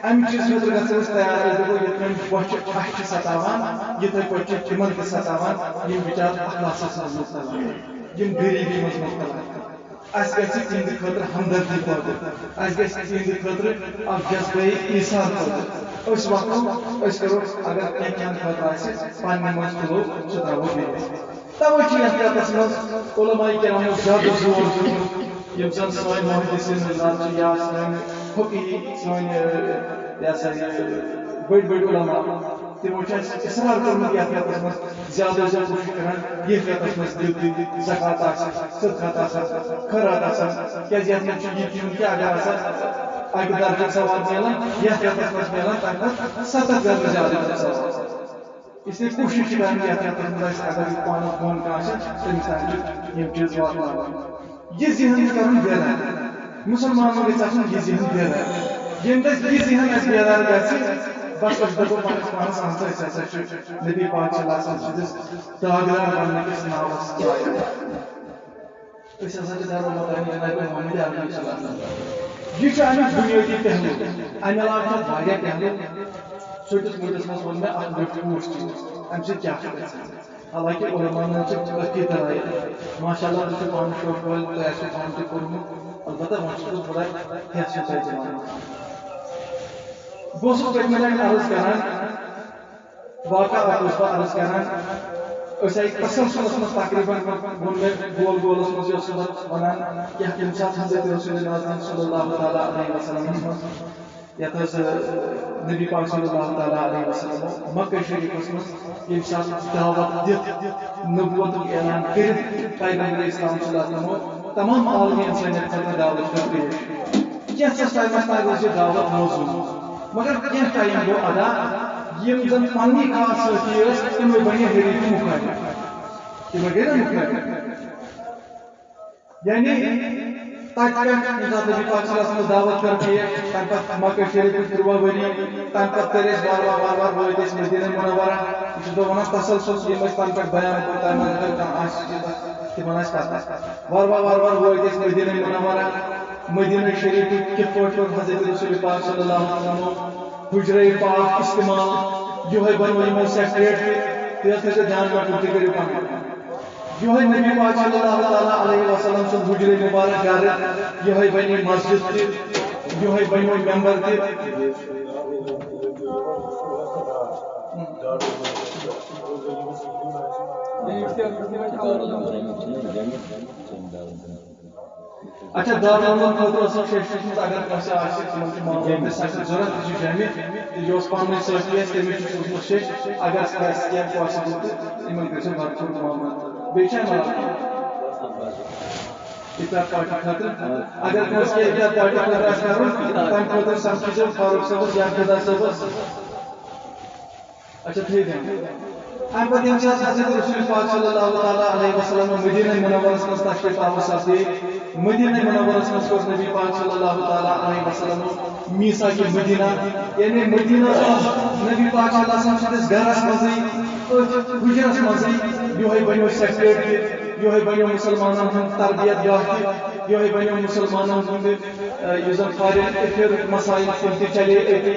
اَمہِ چیٖزٕ خٲطرٕ گژھو أسۍ تیار، أسۍ دَپو، یِتھ کٔنۍ بۄچھِ اَسہِ چھِ ستاوان، یِتھَے پٲٹھۍ چھِ تِمن تہِ ستاوان، یِم بِچارٕ افلاسَس منٛز مُبتلا، یِم غریٖبی منٛز مُبتلا۔" اَسہِ گژھِ تِہنٛدِ خٲطرٕ ہمدردی پٲدٕ، اَسہِ گژھِ تِہنٛدِ خٲطرٕ اکھ جذبہٕ ایثار پٲدٕ۔ أسۍ وۄتھو، أسۍ کرو، اگر کینٛہہ کھٮ۪نہٕ خٲطرٕ آسہِ، پننہِ منٛز تُلو، سُہ ترٛاوو بیٚیِس۔ توے چھُ یتھ رٮ۪تس منٛز علماء کرامو زیادٕ زور دیُتمُت، یِم زن سٲنۍ محدثین حضرات چھِ یا سٲنۍ فقیہ، سٲنۍ، یہِ ہسا یہِ، بٔڑۍ بٔڑۍ علماء، تِمو چھُ اَسہِ اصرار کوٚرمُت یَتھ رٮ۪تَس منٛز زیادٕ زیادٕ کوٗشِش کران، یَتھ رٮ۪تَس منٛز دِیِو تُہۍ زکوٰۃ آسہِ، صدقات آسن، خٲرات آسن، کیٛازِ یَتھ منٛز چھُ یہِ تہِ یُن کہِ اگر ہسا اَکہِ درجُک ثواب میلان، یَتھ رٮ۪تَس منٛز میلان تَمہِ کھۄتہٕ ستَتھ درجہٕ زیادٕ ثواب۔ اس لیے کوٗشِش چھِ کران یَتھ رٮ۪تَس منٛز اَسہِ اگر یہِ پانَس بۄن کانٛہہ آسہِ، تٔمِس تام چھِ یِم چیٖز واتناوان۔ یہِ ذہن چھُ کرُن بیدار۔ مُسلمانن گژھِ آسُن یہِ ذہن بیدار۔ ییٚمہِ دۄہ یہِ ذہن اَسہِ بیدار گژھِ، بس أسۍ دَپو پننِس پانس، اہن سا، أسۍ ہسا چھِ نبی پاک صلی اللہ علیہ وسلم سٕنٛدِس تاجدار بننہٕ کِس ناوس لایق۔ أسۍ ہسا چھِ دَپان مطلب جناب محمد عربی صلی اللہ علیہ وسلم۔ یہِ چھُ اَمیُک بُنیٲدی پہلو۔ اَمہِ علاوٕ چھِ اَتھ واریاہ پہلو۔ ژھوٚٹِس موٚٹِس منٛز ووٚن مےٚ اَکھ لٔٹۍ ٹوٗٹھ چیٖز۔ اَمہِ سۭتۍ کیٛاہ چھُ گژھان؟ حالانکہ علماء ہن چھِ کٲفی دلائل۔ ماشاءاللہ، تُہۍ چھِو پانہٕ شوقہٕ وٲلۍ، تۄہہِ آسِوٕ پانہٕ تہِ پوٚرمُت۔ البتہ وۄنۍ چھُس بہٕ تھوڑا ہٮ۪س ہیوٗ تۄہہِ دِوان۔ بہٕ اوسُس پٔتمہِ لٹہِ عرض کران، واقعہ اکھ اوسُس بہٕ عرض کران۔ أسۍ آیہِ تسلسلس منٛز تقریباً ووٚن مےٚ گول گولس منٛز یہِ اوسُس بہٕ ونان، کہِ ییٚمہِ ساتہٕ حضرت رسول نازنین صلی اللہ تعالیٰ علیہ وسلمس منٛز یتھ حظ، ٲ، نبی پاک صلی اللہ تعالیٰ علیہ وسلم مکہ شریفس منٛز ییٚمہِ ساتہٕ دعوت دِتھ، نبوتُک اعلان کٔرِتھ، پیغمبر اسلام صلی اللہ علیہ وسلم تمام عالمی انسانیت خٲطرٕ دعوت کٔر پیش۔ کینٛژھس ٹایمس تام ٲس یہِ دعوت موزوٗن، مگر کینٛہہ ٹایم گوٚو ادا، یِم زن پننی خاص سٲتھی ٲسۍ، تِمے بنے حریف مخٲلف۔ تِمے گٔے نا مخٲلف۔ یعنی تتہِ پٮ۪ٹھ ییٚمہِ ساتہٕ نبی پاک صلی اللہ علیہ وسلم دعوت کٔر پیش، تمہِ پتہٕ مکہ شریفٕچ ترٛواہ ؤری، تمہِ پتہٕ کٔر اَسہِ وارٕ وارٕ وارٕ وارٕ وٲتۍ أسۍ مدینہ منورہ۔ یہِ چھُس بہٕ ونان تسلسل، یِم أسۍ تمہِ پٮ۪ٹھ بیان کوٚر، تمہِ منٛز اگر کانٛہہ آسہِ تہِ، تِمن آسہِ پتہ۔ وارٕ وارٕ وارٕ وارٕ وٲتۍ أسۍ مدینہ منورہ، مدینہ شریفٕکۍ کِتھ پٲٹھۍ کوٚر حضرت رسول پاک صلی اللہ علیہ وسلم حجرہ پاک استعمال، یِہوٚے بنوو یِمو سیکریٹ تہِ، تُہۍ حظ تھٲیزیو دھیان، لۄکُٹ تہِ کٔرِو پنُن۔ یِہوٚے نبی پاک صلی اللہ تعالیٰ علیہ وسلم سُنٛد حجرے مبارک گرٕ، یِہوٚے بنی مسجد تہِ، یِہوٚے بنیو ممبر تہِ۔ اچھا، دارالعلوم خٲطرٕ ٲسٕکھ شیٚش وٕچھمٕژ، اگر کٲنٛسہِ آسہِ، تِمن چھُ معاملہٕ تہِ سخت ضروٗرت، یہِ چھُ جمع۔ تہٕ یہِ اوس پننُے سٲتھی اَسہِ، تٔمِس چھُ سوٗزمُت شیٚش، اگر آسہِ کینٛہہ پاسِبٕل تہٕ یِمن کٔرۍزیو بھرپوٗر معاملہٕ۔ بیٚیہِ چھا اَمہِ علاوٕ کینٛہہ؟ افطار پارٹی خٲطرٕ؟ اگر کٲنٛسہِ کینٛہہ افطار پارٹی خٲطرٕ آسہِ کَرُن، تَمہِ خٲطرٕ سَمکھیٖزیو فاروق صٲبَس یا خدا صٲبَس۔ اچھا، ٹھیٖک ہے۔ اَمہِ پَتہٕ ییٚمہِ ساتہٕ حضرت رسول پاک صلی اللہ تعالیٰ علیہ وسلم مدینہ منورس منٛز تشریف آور سپدے، مدینہ منورس منٛز کوٚر نبی پاک صلی اللہ تعالیٰ علیہ وسلم میثاق مدینہ، یعنی مدینہ منٛز نبی پاک صلی اللہ علیہ وسلم سٕنٛدِس گرس منٛزٕے، أتھۍ حجرس منٛزٕے، یِہوٚے بنیو سیکریٹ تہِ۔ یِہوٚے بنیو مُسلمانن ہُنٛد تربیت گاہ تہِ، یِہوٚے بنیو مُسلمانن ہُنٛد، آ، یُس زن فارغ افیئرُک مسائل تِم تہِ چلے أتی۔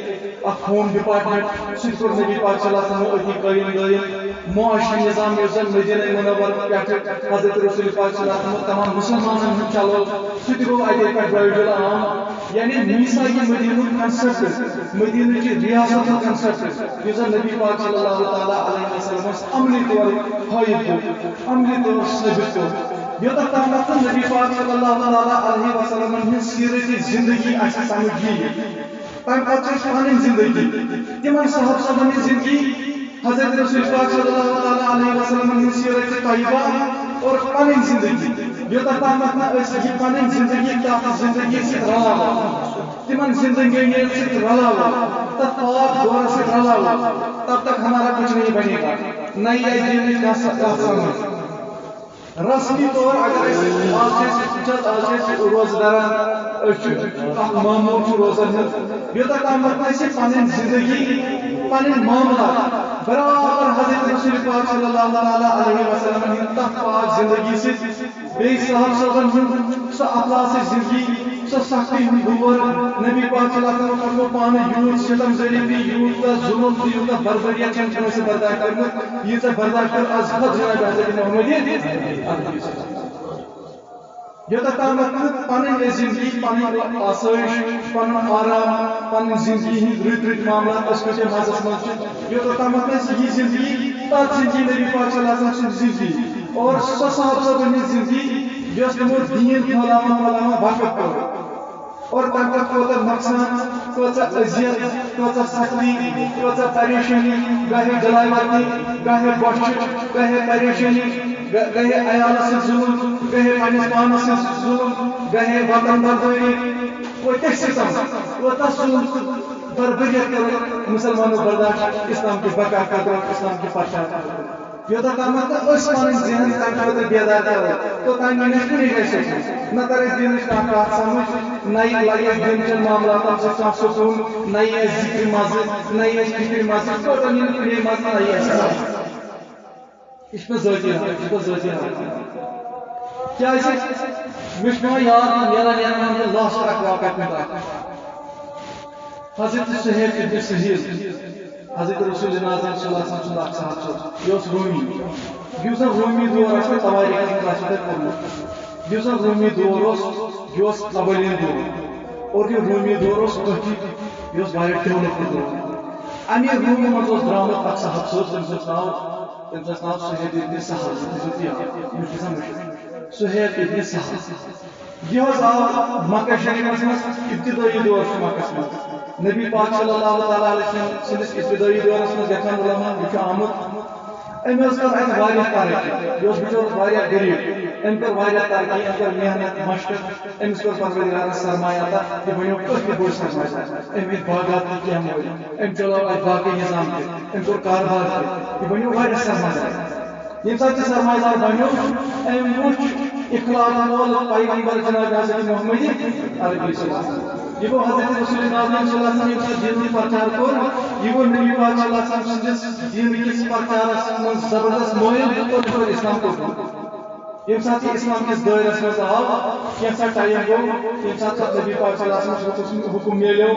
اکھ ہوم ڈپارٹمنٹ، سُہ تہِ کوٚر نبی پاک صلی اللہ علیہ وسلمو أتی قٲیِم دٲیِم۔ معاشی نظام یُس زن مدینہ منورہ پٮ۪ٹھٕ حضرت رسول پاک صلی اللہ علیہ وسلمو تمام مُسلمانن ہُنٛد چلو، سُہ تہِ گوٚو اتے پٮ۪ٹھ رٲیِج العام۔ یعنی میثاق مدینہُک کنسپٹ، مدینہٕچ ریاستُک کنسپٹ، یُس زن نبی پاک صلی اللہ تعالیٰ علیہ وسلمس عملی طور فٲیِد دیُت، عملی طور ثٲبت کوٚر۔ یوٚتتھ تامَتھ نہٕ نبی پاک صلی اللہ تعالیٰ علیہ وسلمن ہٕنٛز سیرت زندگی اَسہِ سمجھ یِیہِ، تَمہِ پتہٕ چھِ أسۍ پنٕنۍ زندگی، تِمن صحابہ صٲبن ہٕنٛز زندگی، حضرت رسول پاک صلی اللہ تعالیٰ علیہ وسلمن ہٕنٛز سیرت طیبہ اور پنٕنۍ زندگی، یوٚتتھ تامَتھ نہٕ أسۍ یہِ پنٕنۍ زندگی تَتھ زندگی سۭتۍ رلاوو، تِمن زندگین سۭتۍ رلاوو، تَتھ پاک دورس سۭتۍ رلاوو، تب تک ہمارا کچھ نہیں بنے گا۔ نہ یی اَسہِ دینٕچ کانٛہہ سا-، کانٛہہ سمجھ۔ رسمی طور اگر أسۍ، آز چھِ أسۍ وٕچھان، آز چھِ أسۍ روزٕ دَران، أسۍ چھِ اَکھ معموٗل چھُ روزان ہیوٚن۔ یوٚتام تامَتھ نہٕ أسۍ پَنٕنۍ زِندگی، پَنٕنۍ معاملات برابر حضرت رسول پاک صلی اللہ تعالیٰ علیہ وسلم ہٕنٛدِ تَتھ پاک زِندگی سۭتۍ، بیٚیہِ صحابہ صٲبَن ہُنٛد سُہ اخلاص زِندگی، سۄ سختی ہُنٛد دور، نبی پاک صلی اللہ علیہ وسلم فرمو پانہٕ یوٗت ستم ذٔریعہٕ تہِ، یوٗتاہ ظُلم تہِ، یوٗتاہ بربریت چھَنہٕ کٲنٛسہِ برداشت کٔرمٕژ، ییٖژاہ برداشت کٔر از حد جناب حضرت محمد عربی صلی اللہ علیہ وسلم۔ یوٚتام تامَتھ نہٕ پَنٕنۍ أسۍ زِندگی، پَنٕنۍ آسٲیِش، پَنُن آرام، پَنٕنۍ زِندگی ہِنٛدۍ رٕتۍ رٕتۍ معاملات أسۍ کۭتیٛاہ مَزَس منٛز چھِ، یوٚتام تامَتھ نہٕ أسۍ یہِ زِندگی، تَتھ زِندگی نبی پاک صلی اللہ علیہ وسلم سٕنٛز زِندگی اور سۄ صحابہ صٲبَن ہٕنٛز زِندگی، یۄس تِمو دیٖن پھٲلاوان پھٲلاوان وقت کوٚر۔ اور تَمہِ پَتہٕ کوٗتاہ نۄقصان، کۭژاہ اذیت، کۭژاہ سختی، کۭژاہ پریشٲنی، گاہے جلاوطنی، گاہے بۄچھِ، گاہے پریشٲنی، گا-، گاہے عیالَس سۭتۍ ظُلُم، گاہے پنٛنِس پانَس سۭتۍ ظُلُم، گاہے وطن بردٲری، کۭتیٛاہ ستم، کۭژاہ ظُلُم تہٕ بربریت کٔر مُسلمانو برداشت اِسلام کہِ بقا خٲطرٕ، اِسلام کہِ پرچار خٲطرٕ۔ یوٚتام تامَتھ نہٕ أسۍ پَنٕنۍ ذہن تَمہِ خٲطرٕ بیدار کَرو، توٚتام یی نہٕ اَسہِ کُنی جایہِ سکوٗن۔ نہ تَرِ اَسہِ دیٖنٕچ کانٛہہ کَتھ سَمٕجھ، نہ یی لَگہِ اَسہِ دیٖن چٮ۪ن معاملاتَن سۭتۍ کانٛہہ سکوٗن، نہ یی اَسہِ ذِکرِ مَزٕ، نہ یی اَسہِ فِکرِ مَزٕ، ٹوٹل یی نہٕ کُنے مَزٕ، نہ یی اَسہِ سَمٕجھ۔ یہِ چھُ مےٚ ذٲتی حال، یہِ چھُ مےٚ ذٲتی حال۔ کیٛازِ؟ مےٚ چھُ پٮ۪وان یاد، نیران نیران وَنہٕ بہٕ لاسٹ اَکھ واقعہ کُنہِ دۄہ۔ حضرت صہیب ابن صہیب، حضرت رسول ناظم صلی اللہ علیہ وسلم سُنٛد اکھ صحابہٕ چھُ، یہِ اوس رومی۔ یُس زن رومی دور آسہِ، تواریخس منٛز آسہِ تۄہہِ پوٚرمُت۔ یُس زن رومی دور اوس، یہِ اوس قبٲیلی دور۔ اور یہِ رومی دور اوس کٲفی، یہِ اوس واریاہ developed دور۔ امی رومہِ منٛز اوس درٛامُت اکھ صحابہٕ صٲب، تٔمِس اوس ناو، تٔمِس اوس ناو صہیب ابن سہل، تٔمِس اوس یہِ، مےٚ چھُ گژھان مٔشِتھ۔ صہیب ابن سہل۔ یہِ حظ آو مکہ شریفس منٛز، ابتدٲیی دور چھُ مکس منٛز۔ نبی پاک صلی اللہ تعالیٰ علیہ وسلم سٕنٛدِس ابتدٲیی دورس منٛز یتھ وَنان علماء، یہِ چھُ آمُت۔ أمۍ حظ کٔر اَتہِ واریاہ ترقی۔ یہِ اوس بِچور واریاہ غریٖب۔ أمۍ کٔر واریاہ ترقی، أمۍ کٔر محنت، مشقت۔ أمِس کوٚر پروردگارن سرمایہ عطا، یہِ بنیو کٲفی بوٚڑ سرمایہ دار۔ أمۍ ہیٚتۍ باغات تہِ کینٛہہ مٲلۍ۔ أمۍ چلٲو اَتہِ باقٕے نظام تہِ۔ أمۍ کوٚر کاربار تہِ۔ یہِ بنیو واریاہ سرمایہ دار۔ ییٚمہِ ساتہٕ یہِ سرمایہ دار بنیو، أمۍ وُچھ اخلاق وول پیغمبر جناب حضرت محمد عربی صلی اللہ علیہ وسلم۔ یہِ گوٚو حضرت رسول ناظم صلی اللہ علیہ وسلم ییٚمہِ ساتہٕ دیٖنُک پرچار کوٚر، یہِ گوٚو نبی پاک صلی اللہ علیہ وسلم سٕنٛدِس دیٖن کِس پرچارس منٛز زبردست مٲیِل اور یہِ کوٚر اسلام قبول۔ ییٚمہِ ساتہٕ یہِ اسلام کِس دٲیرس منٛز آو، کینٛژھا ٹایم گوٚو، ییٚمہِ ساتہٕ پتہٕ نبی پاک صلی اللہ علیہ وسلم سُنٛد حکم میلیو،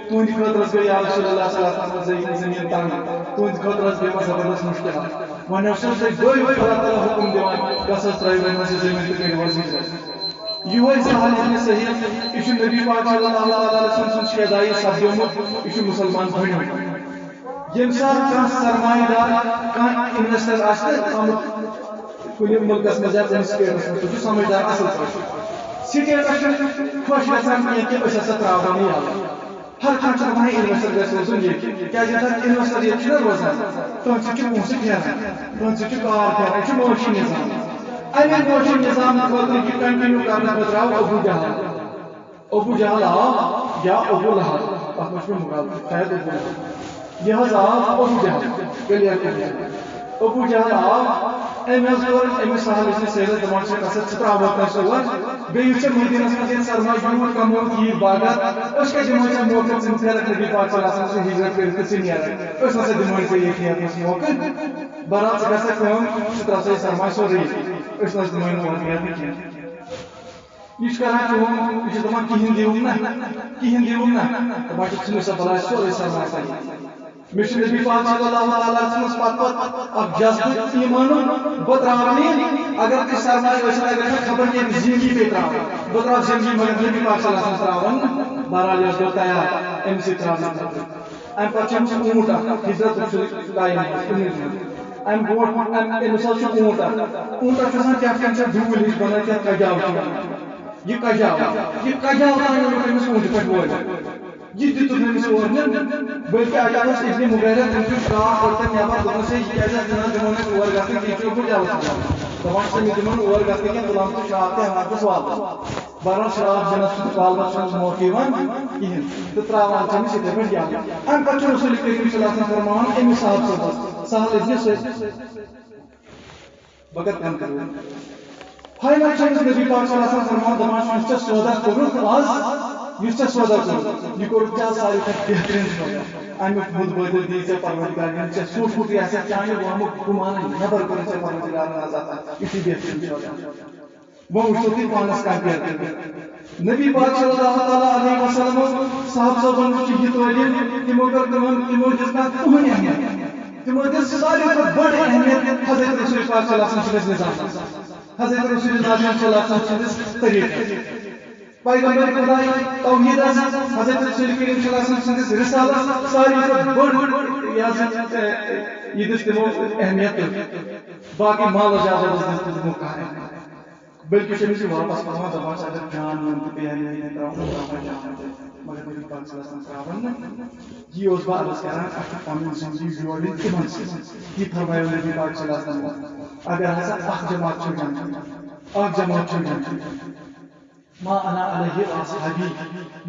تُہنٛدِ خٲطرٕ حظ گٔے یا رسول اللہ صلی اللہ علیہ وسلم زٔمیٖن، زٔمیٖن تنگ، تُہنٛدِ خٲطرٕ حظ گٔے پتہٕ زبردست مُشکلات۔ وۄنۍ حظ چھُ تۄہہِ دۄیو خۄدا تعالیٰ حُکُم دِوان، گژھ حظ ترٛٲیِو وۄنۍ حظ یہِ زٔمیٖن تہٕ کٔرِو حظ ہِجرت۔ یِہوٚے سہل ابن صہیب، یہِ چھُ نبی پاک صلی اللہ علیہ وسلم سُنٛد شیدایی سپدیومُت، یہِ چھُ مُسلمان بنیومُت۔ ییٚمہِ ساتہٕ کانٛہہ سرمایہ دار، کانٛہہ انویسٹر آسہِ نا آمُت کُنہِ مُلکس منٛز یا کُنہِ سٹیٹس منٛز، سُہ چھُ سمجھدار اصل پٲٹھۍ۔ سٹیٹس چھُنہٕ خۄش گژھان کینٛہہ کہِ أسۍ ہسا ترٛاوہون یہِ یَلہٕ۔ ہر کانٛہہ چھُ دَپان، ہے، انویسٹر گژھِ روزُن ییٚتہِ۔ کیٛازِ ییٚمہِ ساتہٕ انویسٹر ییٚتہِ چھُنہ روزان، تٔمۍ سۭتۍ چھُ پونٛسہٕ پھیران، تٔمۍ سۭتۍ چھُ کار پھیران، یہِ چھُ معٲشی نظام۔ اَمے معٲشی نظام خٲطرٕ یہِ کنٹینیو کرنہٕ خٲطرٕ آو ابو جہل۔ ابو جہل آو یا ابو لہب، تَتھ منٛز چھُ مےٚ مُغالطہٕ، شاید ابو لہب۔ یہِ حظ آو ابو جہل، کلیئر کٔرِتھ۔ ابو جہل آو، أمۍ حظ کوٚر أمِس سہل ابن سعیدس دپان چھِ، "کسا ژٕ ترٛاوَکھ کٲنٛسہِ اور، بیٚیہِ یُتھ ژےٚ مدیٖنس منٛز ییٚتہِ سرمایہِ یوٗت کمووُتھ، ییٖتۍ باغات، أسۍ کتہِ دِمو ژےٚ موقعہٕ، ژٕ پھیرکھ نبی پاک صلی اللہ علیہ وسلم سٕنٛز ہجرت کٔرِتھ تہٕ ژٕ نیرکھ، أسۍ نسا دِمو نہٕ ژےٚ ییٚتہِ نیرنس موقعہٕ، بہرحال ژٕ کر سا کٲم، ژٕ ترٛاو سا یہِ سرمایہِ سورُے ییٚتی۔" أسۍ نہ حظ دِمو نہٕ وۄنۍ یَتھ نہٕ کینٛہہ۔ یہِ چھُ کران کٲم، یہِ چھُ دَپان، "کِہیٖنۍ دِیِو نہٕ، کِہیٖنۍ دِیِو نہٕ۔" دَپان چھِ، "ژھٕنِو سا بَلاے سورُے سرمایہِ تۄہہِ۔" مےٚ چھُ نبی پاک صلی اللہ تعالیٰ علیہ وسلمس پتہٕ پتہٕ اکھ جذبہٕ ایٖمانُک، بہٕ ترٛاوٕ نہٕ یہِ۔ اگر تہِ سرمایہِ ٲسِن، اگر نہٕ خبر کیٛاہ زِندگی پیٚیہِ ترٛاوٕنۍ، بہٕ ترٛاوٕ زِندگی، مگر نبی پاک صلی اللہ علیہ وسلم ترٛاوَن نہٕ۔ بہرحال، یہِ اوس بہٕ تیار أمِس سۭتۍ ترٛاونہٕ خٲطرٕ۔ اَمہِ پتہٕ چھُ أمِس اوٗنٹ اکھ، ہجرت چھُ ٹایم اوس أمِس دیُن۔ اَمہِ برونٛٹھ، اَمہِ، أمِس حظ چھُ اوٗنٹ اکھ۔ اوٗنٹَس چھُ آسان کیٛاہ تام سۄ ڈوٗلۍ ہِش بَنٲوِتھ، یَتھ کَجاو چھُ وَنان۔ یہِ کَجاو، یہِ کَجاو تام اوٚنُکھ أمِس اوٗنٹہِ پٮ۪ٹھ وٲلِتھ۔ یہِ دِتُکھ أمِس اورٕ نیُن، بلکہِ اَتہِ اوس ابن مغیرہ، تٔمۍ چھُ شراکھ کوٚر تَتہِ نٮ۪بر، دوٚپنَس، "ہے، یہِ کیٛازِ حظ دِوان تِمن نہٕ اور گژھنہٕ کینٛہہ، یہِ چھُ اوٚبُل یَوٕ ژھٕنان۔" دَپان چھِ، "مےٚ دِمن اور گژھنہٕ کینٛہہ، تُلان چھُ شراکھ تہِ ہٮ۪وان چھُس واپس۔" بہرحال، شراکھ دِنَس چھُ والنَس چھُنہٕ موقعہٕ یِوان کِہیٖنۍ، تہٕ ترٛاوان چھِ أمِس یِتھَے پٲٹھۍ یَوٕ۔ اَمہِ پَتہٕ چھُ رسول کریم صلی اللہ علیہ وسلم فرماوان أمِس صاحب صٲبَس، سہل ابن سعد، بہٕ کَتہِ کَرٕ کٲم؟ فاینل چھُ أمِس نبی پاک صلی اللہ علیہ وسلم فرماوان، دَپان چھُ، یُس ژےٚ سودا کوٚرُتھ آز، یُس ژےٚ سودا کوٚرُتھ، یہِ کوٚرُتھ ژےٚ آز ساروی کھۄتہٕ بہتریٖن سودا۔ اَمیُک مُتبٲدِل دِی ژےٚ پروردگار، ییٚلہِ ژےٚ سوٗنٛچمُتٕے آسہِ، چانہِ وَہمُک گُمانٕے نٮ۪بر کوٚرُتھ ژےٚ پروردگارن آز اَتھ، یُتھُے بہتریٖن سودا۔ وۄنۍ وٕچھتو تُہۍ پانَس کَمپِیَر کٔرِتھ۔ نبی پاک صلی اللہ تعالیٰ علیہ وسلم، صاحب صٲبَن وٕچھ یہِ تعلیٖم، تِمو کٔر کٲم، تِمو دِژ نہٕ اَتھ کٕہٕنۍ اہمیت۔ تِمو دِژ ساروی کھۄتہٕ بٔڑ اہمیت حضرت رسول پاک صلی اللہ علیہ وسلم سٕنٛدِس نظامَس، حضرت رسول نبی صلی اللہ علیہ وسلم سٕنٛدِس طریٖقَس، پیغمبر خداے توحیٖدَس، حضرت رسول کریم صلی اللہ علیہ وسلم سٕنٛدِس رسالَس، ساروی کھۄتہٕ بٔڑ، یہِ حظ یہِ، یہِ دِژ تِمو اہمیت تہٕ باقٕے مال و جادَس دِژ نہٕ تِمو کانٛہہ اہمیت۔ بلکہِ چھُ أمِس یہِ واپس پٮ۪وان، دَپان چھِ، اگر جان وان تہِ پیٚیہِ ہا مےٚ ییٚتٮ۪ن ترٛاوُن، بہٕ ترٛاوٕ ہا جان تہِ۔ مگر نبی پاک صلی اللہ علیہ وسلم ترٛاوَن نہٕ۔ یی اوس بہٕ عرض کران، اَسہِ چھِ پَنٕنۍ زِندگی جوڑٕنۍ تِمن سۭتۍ۔ یی فرمایو نبی پاک صلی اللہ علیہ وسلم۔ اگر ہسا اکھ جماعت چھُ جنتی، اکھ جماعت چھُ جنتی، ما انا علیہ و اصحابی،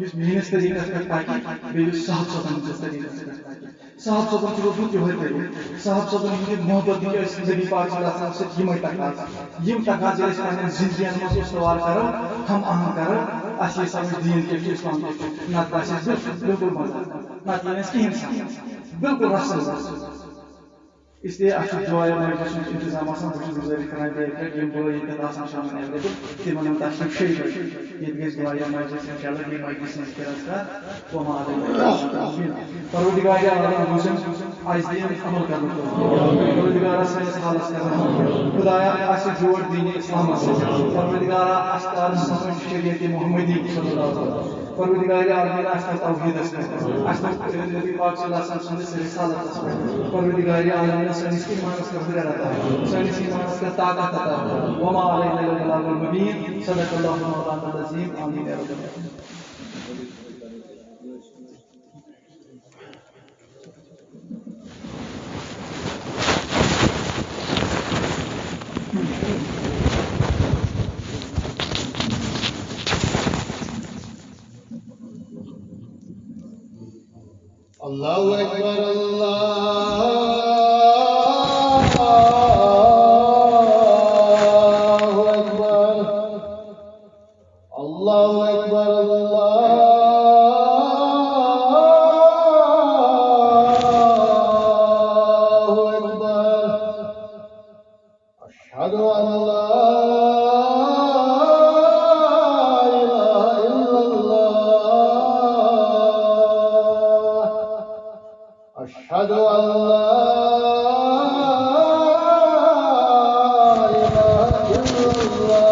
یُس میٲنِس طریٖقس پٮ۪ٹھ پَکہِ، بیٚیہِ یُس صحابہٕ صٲبن ہٕنٛدِس طریٖقس پٮ۪ٹھ پَکہِ۔ صاحب صٲبن چھُ روٗدمُت یِہوٚے طریٖقہٕ۔ صاحب صٲبن ہٕنٛدِ محبت ہٕنٛدۍ ٲسۍ نبی پاک صلی اللہ علیہ وسلم سۭتۍ یِمے تقاضہٕ۔ یِم تقاضہٕ ییٚلہِ أسۍ پننٮ۪ن زندگین منٛز استوار کرو، ہم آہنگ کرو، اَسہِ یی سمجھ دیٖن کیٛاہ چھُ، اسلام کیٛاہ چھُ، نتہٕ باسہِ اَسہِ بِل-، بِلکُل مزٕ۔ نتہٕ یی نہٕ اَسہِ کِہیٖنۍ سمجھ۔ بِلکُل رسم۔ اس لیے اَسہِ چھُ دُعایہ مجلس ہُنٛد انتظام آسان۔ بہٕ چھُس گُزٲرِش کران بیٚیہِ اَکہِ لَٹہِ، یِم بٲے ییٚتٮ۪تھ آسان چھِ یِمن available، تِمن ہُنٛد تشریٖف شریٖف۔ ییٚتہِ گژھِ دُعایہ مجلس، انشاءاللہ، بیٚیہِ مجلس ہٕنٛز کِرس کَر۔ وما علینا الا البلاغ المبین۔ پروردگار عالم، یُس زن اَسہِ دِیَن عمل کرنہٕ خٲطرٕ۔ پروردگارا، سٲنِس حالس کرنہٕ خٲطرٕ۔ خدایا، اَسہِ جوڑ دین اسلامس سۭتۍ۔ پروردگارا، اَسہِ کر سمجھ شریعت محمدی صلی اللہ علیہ وسلم۔ پروردگار عالمین، اَسہِ تھاو توحیدس پٮ۪ٹھ۔ اَسہِ تھاو نبی پاک صلی اللہ علیہ وسلم سٕنٛدِس رسالتس پٮ۪ٹھ۔ پروردگار عالمین، سٲنِس ایمانس کر ہُرٮ۪ر عطا۔ سٲنِس ایمانس کر طاقت عطا۔ وما علینا الا البلاغ المبین۔ صدق اللہ مولانا العظیم۔ آمین یا رب العالمین۔ اللہ اکبر، اللہ اکبر۔ اللہ اکبر، اللہ اکبر۔ اشہد ان لا الہ الا اللہ۔ اشہد ان لا الہ الا اللہ۔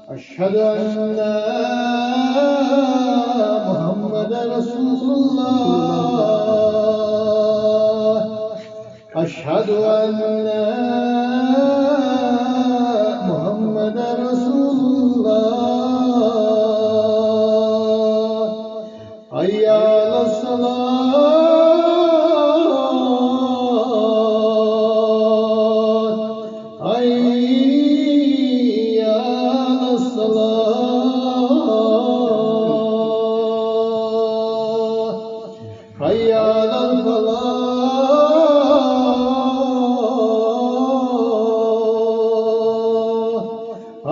اشہد ان محمد رسول اللہ۔ اشہد ان محمد رسول اللہ۔ حی علی الصلاۃ، حی علی الصلاۃ، حی علی الفلاح،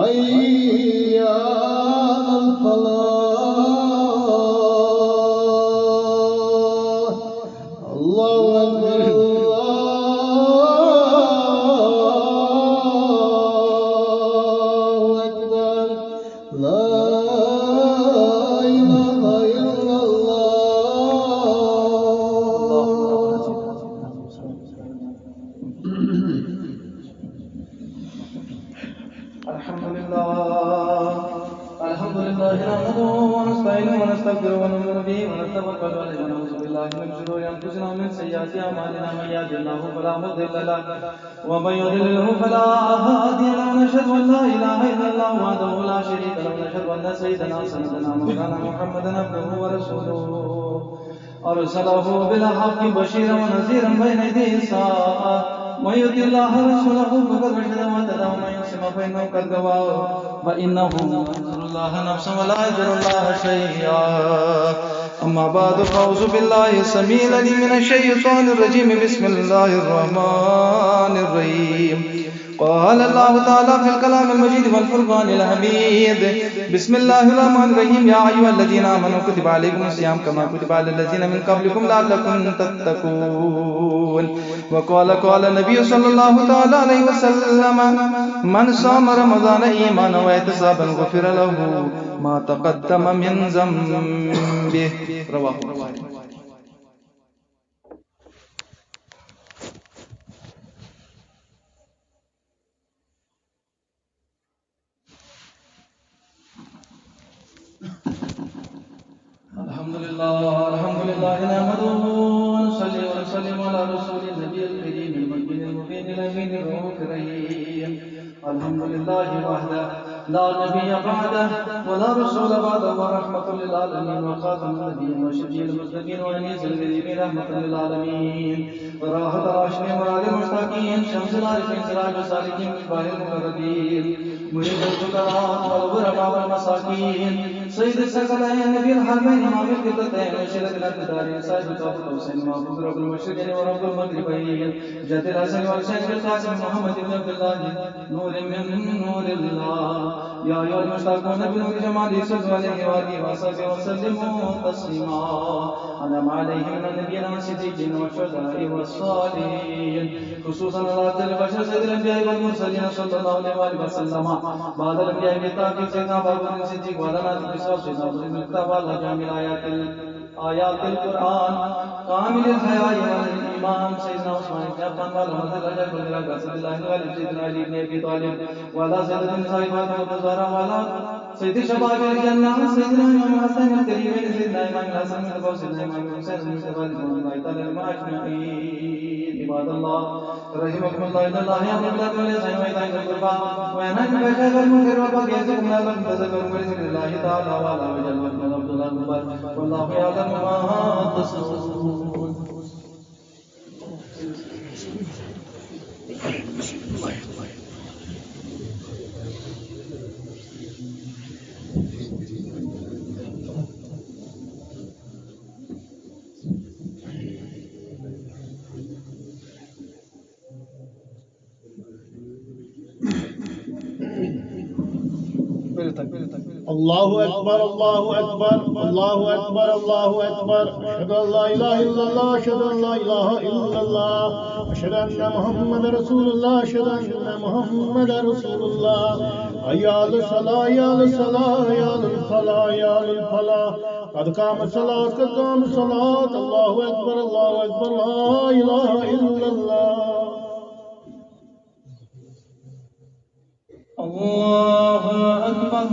حی علی الفلاح۔ اللہ اکبر، اللہ الحمد لله نحمده ونستعينه ونستغفره ونؤمن به ونتوكل عليه ونعوذ بالله من شرور أنفسنا ومن سيئات أعمالنا. من يهده الله فلا مضل له ومن يضلله فلا هادي له. ونشهد أن لا إله إلا الله وحده لا شريك له. ونشهد أن سيدنا وسندنا مولانا محمدا عبده ورسوله أرسله بالحق بشيرا ونذيرا بين يدي الساعة. من يطع الله ورسوله فقد رشد واهتدى ومن يعص فإنه قد غوى. فإنه لا يضر الله نفسا ولا يضر الله شيئا. أما بعد، فأعوذ بالله السميع العليم من الشيطان الرجيم. بسم الله الرحمن الرحيم. قال الله تعالى في الكلام المجيد والفرقان الحميد. بسم الله الرحمن الرحيم. يا أيها الذين آمنوا كتب عليكم الصيام كما كتب على الذين من قبلكم لعلكم تتقون. وقال، قال النبي صلى الله تعالى عليه وسلم: من صام رمضان إيمانا واحتسابا غفر له ما تقدم من ذنبه. رواه البخاري. الحمد لله، الحمد لله نحمده ونصلي ونسلم على رسول النبي الكريم المكين المبين الأمين الرؤوف الرحيم. الحمد لله وحده لا نبي بعده ولا رسول بعده ورحمة للعالمين وخاتم النبيين وشفيع المذنبين وأنيس الكريم رحمة للعالمين وراحة العاشقين وملاذ المشتاقين شمس العارفين سراج السالكين مصباح المقربين مريد الفقراء والغرباء والمساكين سيد الثقلين نبي الحرمين إمام القبلتين وسيلتنا في الدارين صاحب الكعبة والحسين محبوب رب المشرقين ورب المغربين جد الحسن والحسين بالقاسم محمد بن عبد الله نور من نور الله. يا أيها المشتاقون بنور جماله صلوا عليه وآله وصحبه وسلموا تسليما. أنعم عليهم من النبيين والصديقين والشهداء والصالحين، خصوصا على أفضل البشر سيد الأنبياء والمرسلين صلى الله عليه وآله وسلم. بعد الأنبياء بالتعقيب سيدنا أبا بكر الصديق وعلى ناصر الصواب سيدنا عمر بن الخطاب وعلى جامع الآيات آيات القرآن كامل الحياء والإيمان سيدنا عثمان بن عفان وعلى مدد الرجاء والدرجة سيد الله وعلى سيدنا علي بن أبي طالب وعلى سيدة النساء فاطمة الزهراء وعلى سيد شباب الجنة سيدنا إمام الحسن الكريم سيدنا إمام الحسن المصطفى سيدنا إمام الحسين المجتبى رضوان الله تعالى عليهم أجمعين. عباد الله، رحمكم الله، إن الله يأمر بالعدل والإحسان وإيتاء ذي القربى وينهى عن الفحشاء والمنكر والبغي يعظكم لعلكم تذكرون. ولذكر الله تعالى وعلى وجل والله أكبر. والله يعلم ما تصنعون. الله أكبر، الله أكبر، الله أكبر، الله أكبر. أشهد أن لا إله إلا الله، أشهد أن لا إله إلا الله، أشهد أن محمدا رسول الله، أشهد أن محمدا رسول الله. حي على الصلاة، حي على الصلاة، حي على الفلاح، حي على الفلاح. قد قامت الصلاة، قد قامت الصلاة. الله أكبر، الله أكبر، لا إله إلا الله. الله أكبر.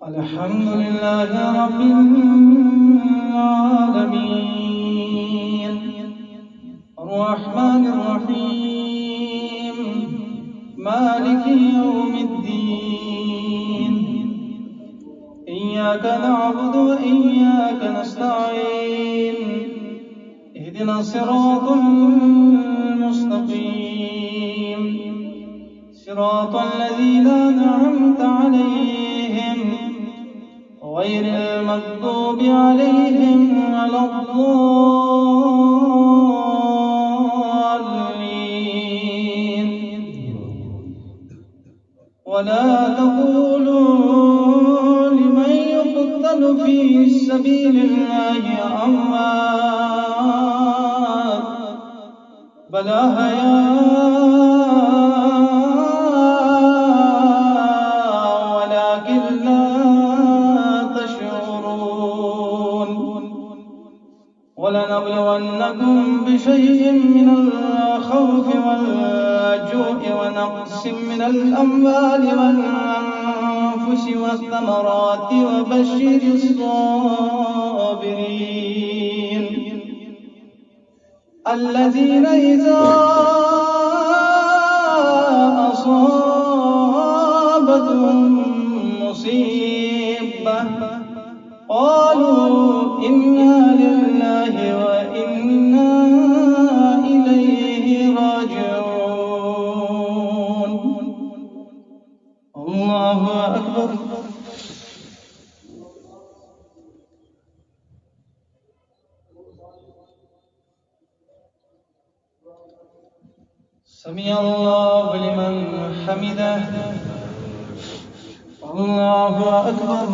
الحمد لله رب العالمين. الرحمن الرحيم. مالك يوم الدين. إياك نعبد وإياك نستعين. اهدنا الصراط المستقيم. صراط الذين أنعمت عليهم غير المغضوب عليهم ولا الضالين. ولا تقولوا لمن يقتل في سبيل الله أموات، بل أحياء ولكن لا تشعرون. ولنبلونكم بشيء من الخوف والجوع ونقص من الأموال والأنفس والثمرات وبشر الصابرين الذين إذا أصابتهم مصيبة قالوا إنا لله وإنا إليه راجعون. الله أكبر. سمع الله لمن حمده. الله أكبر.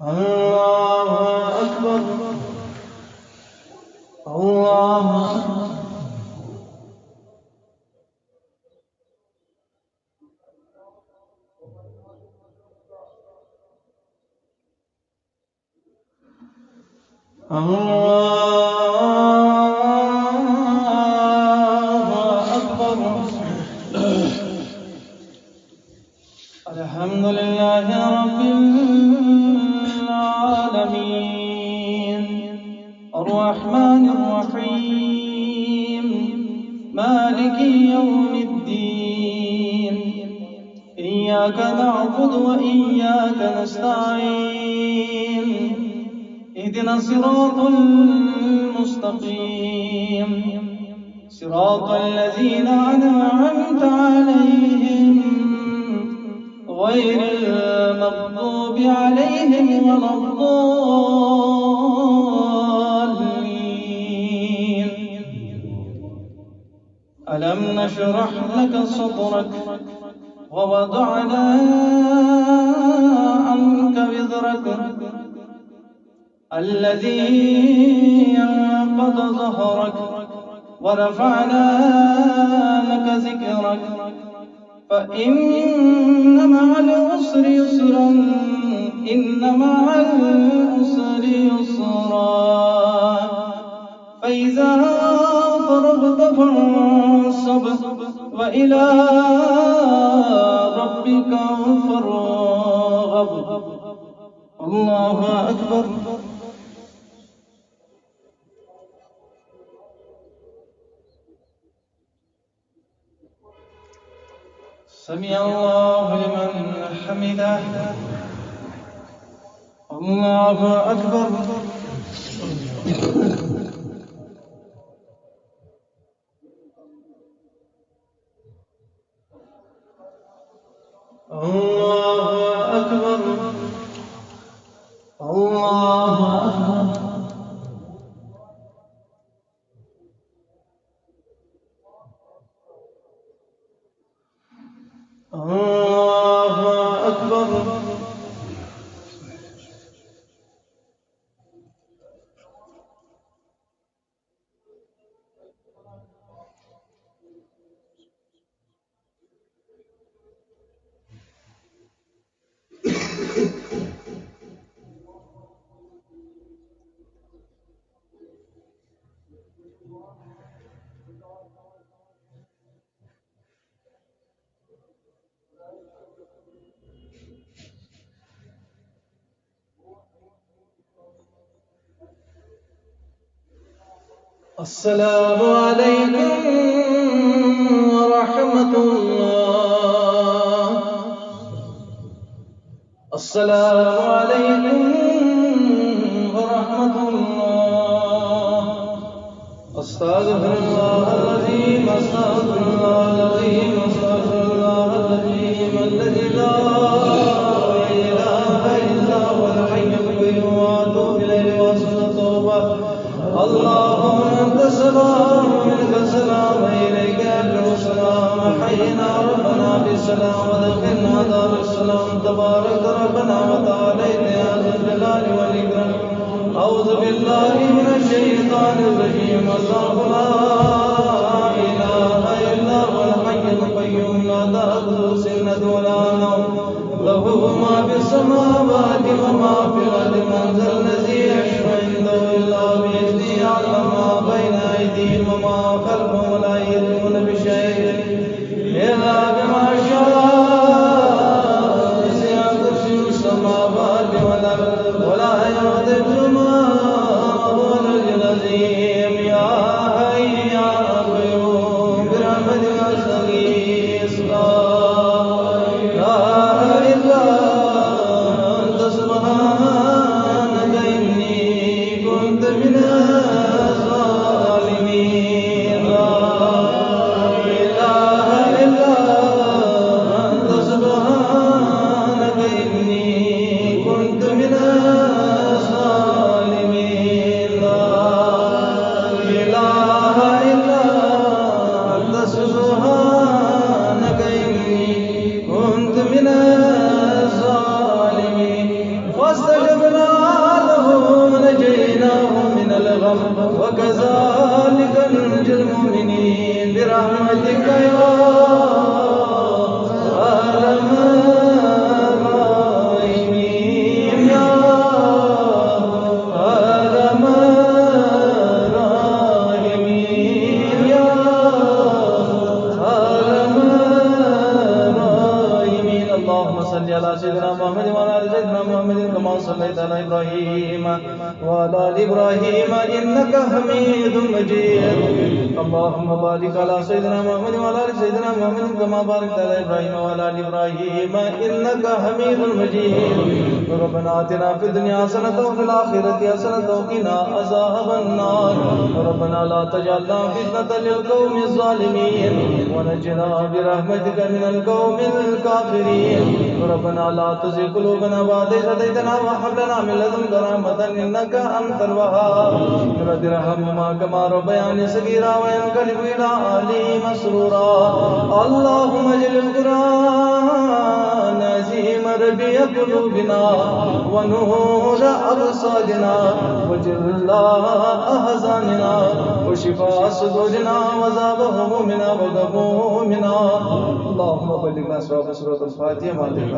الله أكبر. الله أكبر. الله أكبر. الحمد لله رب العالمين. الرحمن الرحيم. مالك يوم الدين. إياك نعبد وإياك نستعين. اهدنا الصراط المستقيم. صراط الذين أنعمت عليهم غير المغضوب عليهم ولا الضالين. ألم نشرح لك صدرك ووضعنا عنك وزرك الذي أنقض ظهرك ورفعنا لك ذكرك فإن مع العسر يسرا. إن مع العسر يسرا. فإذا فرغت فانصب وإلى ربك فارغب. الله أكبر. سمع الله لمن حمده. الله أكبر. الله أكبر. الله أكبر. الله أكبر. السلام عليكم ورحمة الله. السلام عليكم ورحمة الله. أستغفر الله العظيم، أستغفر الله العظيم، أستغفر الله العظيم الذي لا إله إلا هو الحي القيوم وأتوب إليه وأصل التوبة. اللهم أنت السلام ومنك السلام وإليك يرجع السلام. حينا ربنا بالسلام وأدخلنا دار السلام. تبارك ربنا وتعالى يا ذا الجلال والإكرام. أعوذ بالله من الشيطان الرجيم. الله لا إله إلا هو الحي القيوم لا تأخذه سنة ولا نوم له ما في السماوات وما في الأرض، من ذا الذي يشفع عنده إلا بإذنه، يعلم ما بين أيديهم وما خلفهم ولا يحيطون بشيء إلا بما شاء، وسع كرسيه السماوات والأرض، ولا يؤوده حفظهما، وهو العلي العظيم. يا حي يا قيوم برحمتك أستغيث، لا إله إلا أنت سبحانك إني كنت من الظالمين. لا إله إلا أنت سبحانك إني كنت من الظالمين. لا إله إلا أنت سبحانك إني كنت من الظالمين. فاستجبنا له ونجيناه من الغم، وكذلك ننجي المؤمنين برحمتك يا أرحم الراحمين، يا أرحم الراحمين، يا أرحم الراحمين. اللهم صل على سيدنا محمد وعلى آل سيدنا محمد كما صليت على إبراهيم وعلى آل إبراهيم إنك حميد مجيد. اللهم بارك على سيدنا محمد وعلى آل سيدنا محمد كما باركت على إبراهيم وعلى آل إبراهيم إنك حميد مجيد. ربنا آتنا في الدنيا حسنة وفي الآخرة حسنة وقنا عذاب النار. ربنا لا تجعلنا فتنة للقوم الظالمين، ونجنا برحمتك من القوم الكافرين. ربنا لا تزغ قلوبنا بعد إذ هديتنا وهب لنا من لدنك رحمة إنك أنت الوهاب. رب ارحمهما كما ربياني صغيرا، وينقلب إلى أهله مسرورا. اللهم اجعل القرآن العظيم ربيع قلوبنا ونور أبصارنا وجلاء أحزاننا وشفاء صدورنا وذهاب همومنا وغمومنا. اللهم بلغنا ثواب سورة الفاتحة. ما عليك.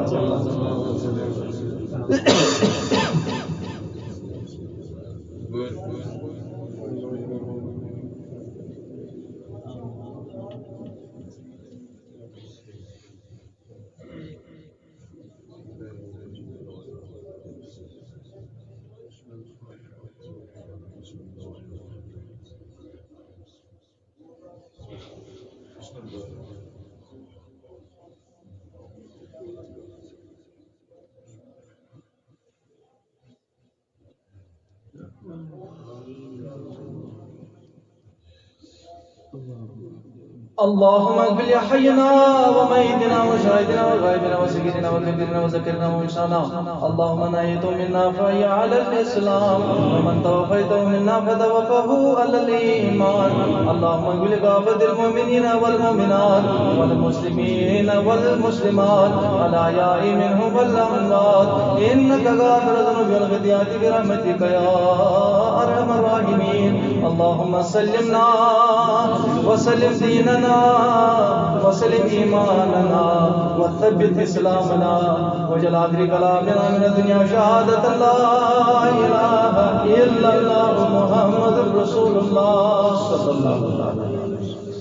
اللهم اغفر لحينا وميتنا وشاهدنا وغائبنا وصغيرنا وكبيرنا وذكرنا وأنثانا. اللهم من أحييته منا فحي على الإسلام، ومن توفيته منا فتوفه على الإيمان. اللهم اغفر لكافة المؤمنين والمؤمنات والمسلمين والمسلمات الأحياء منهم والأموات، إنك غافر الذنوب والخطيئات برحمتك يا أرحم الراحمين. اللهم سلمنا وسلم ديننا وسلم إيماننا وثبت إسلامنا، واجعل آخر كلامنا من الدنيا شهادة لا إله إلا الله محمد رسول الله صلى الله عليه وسلم.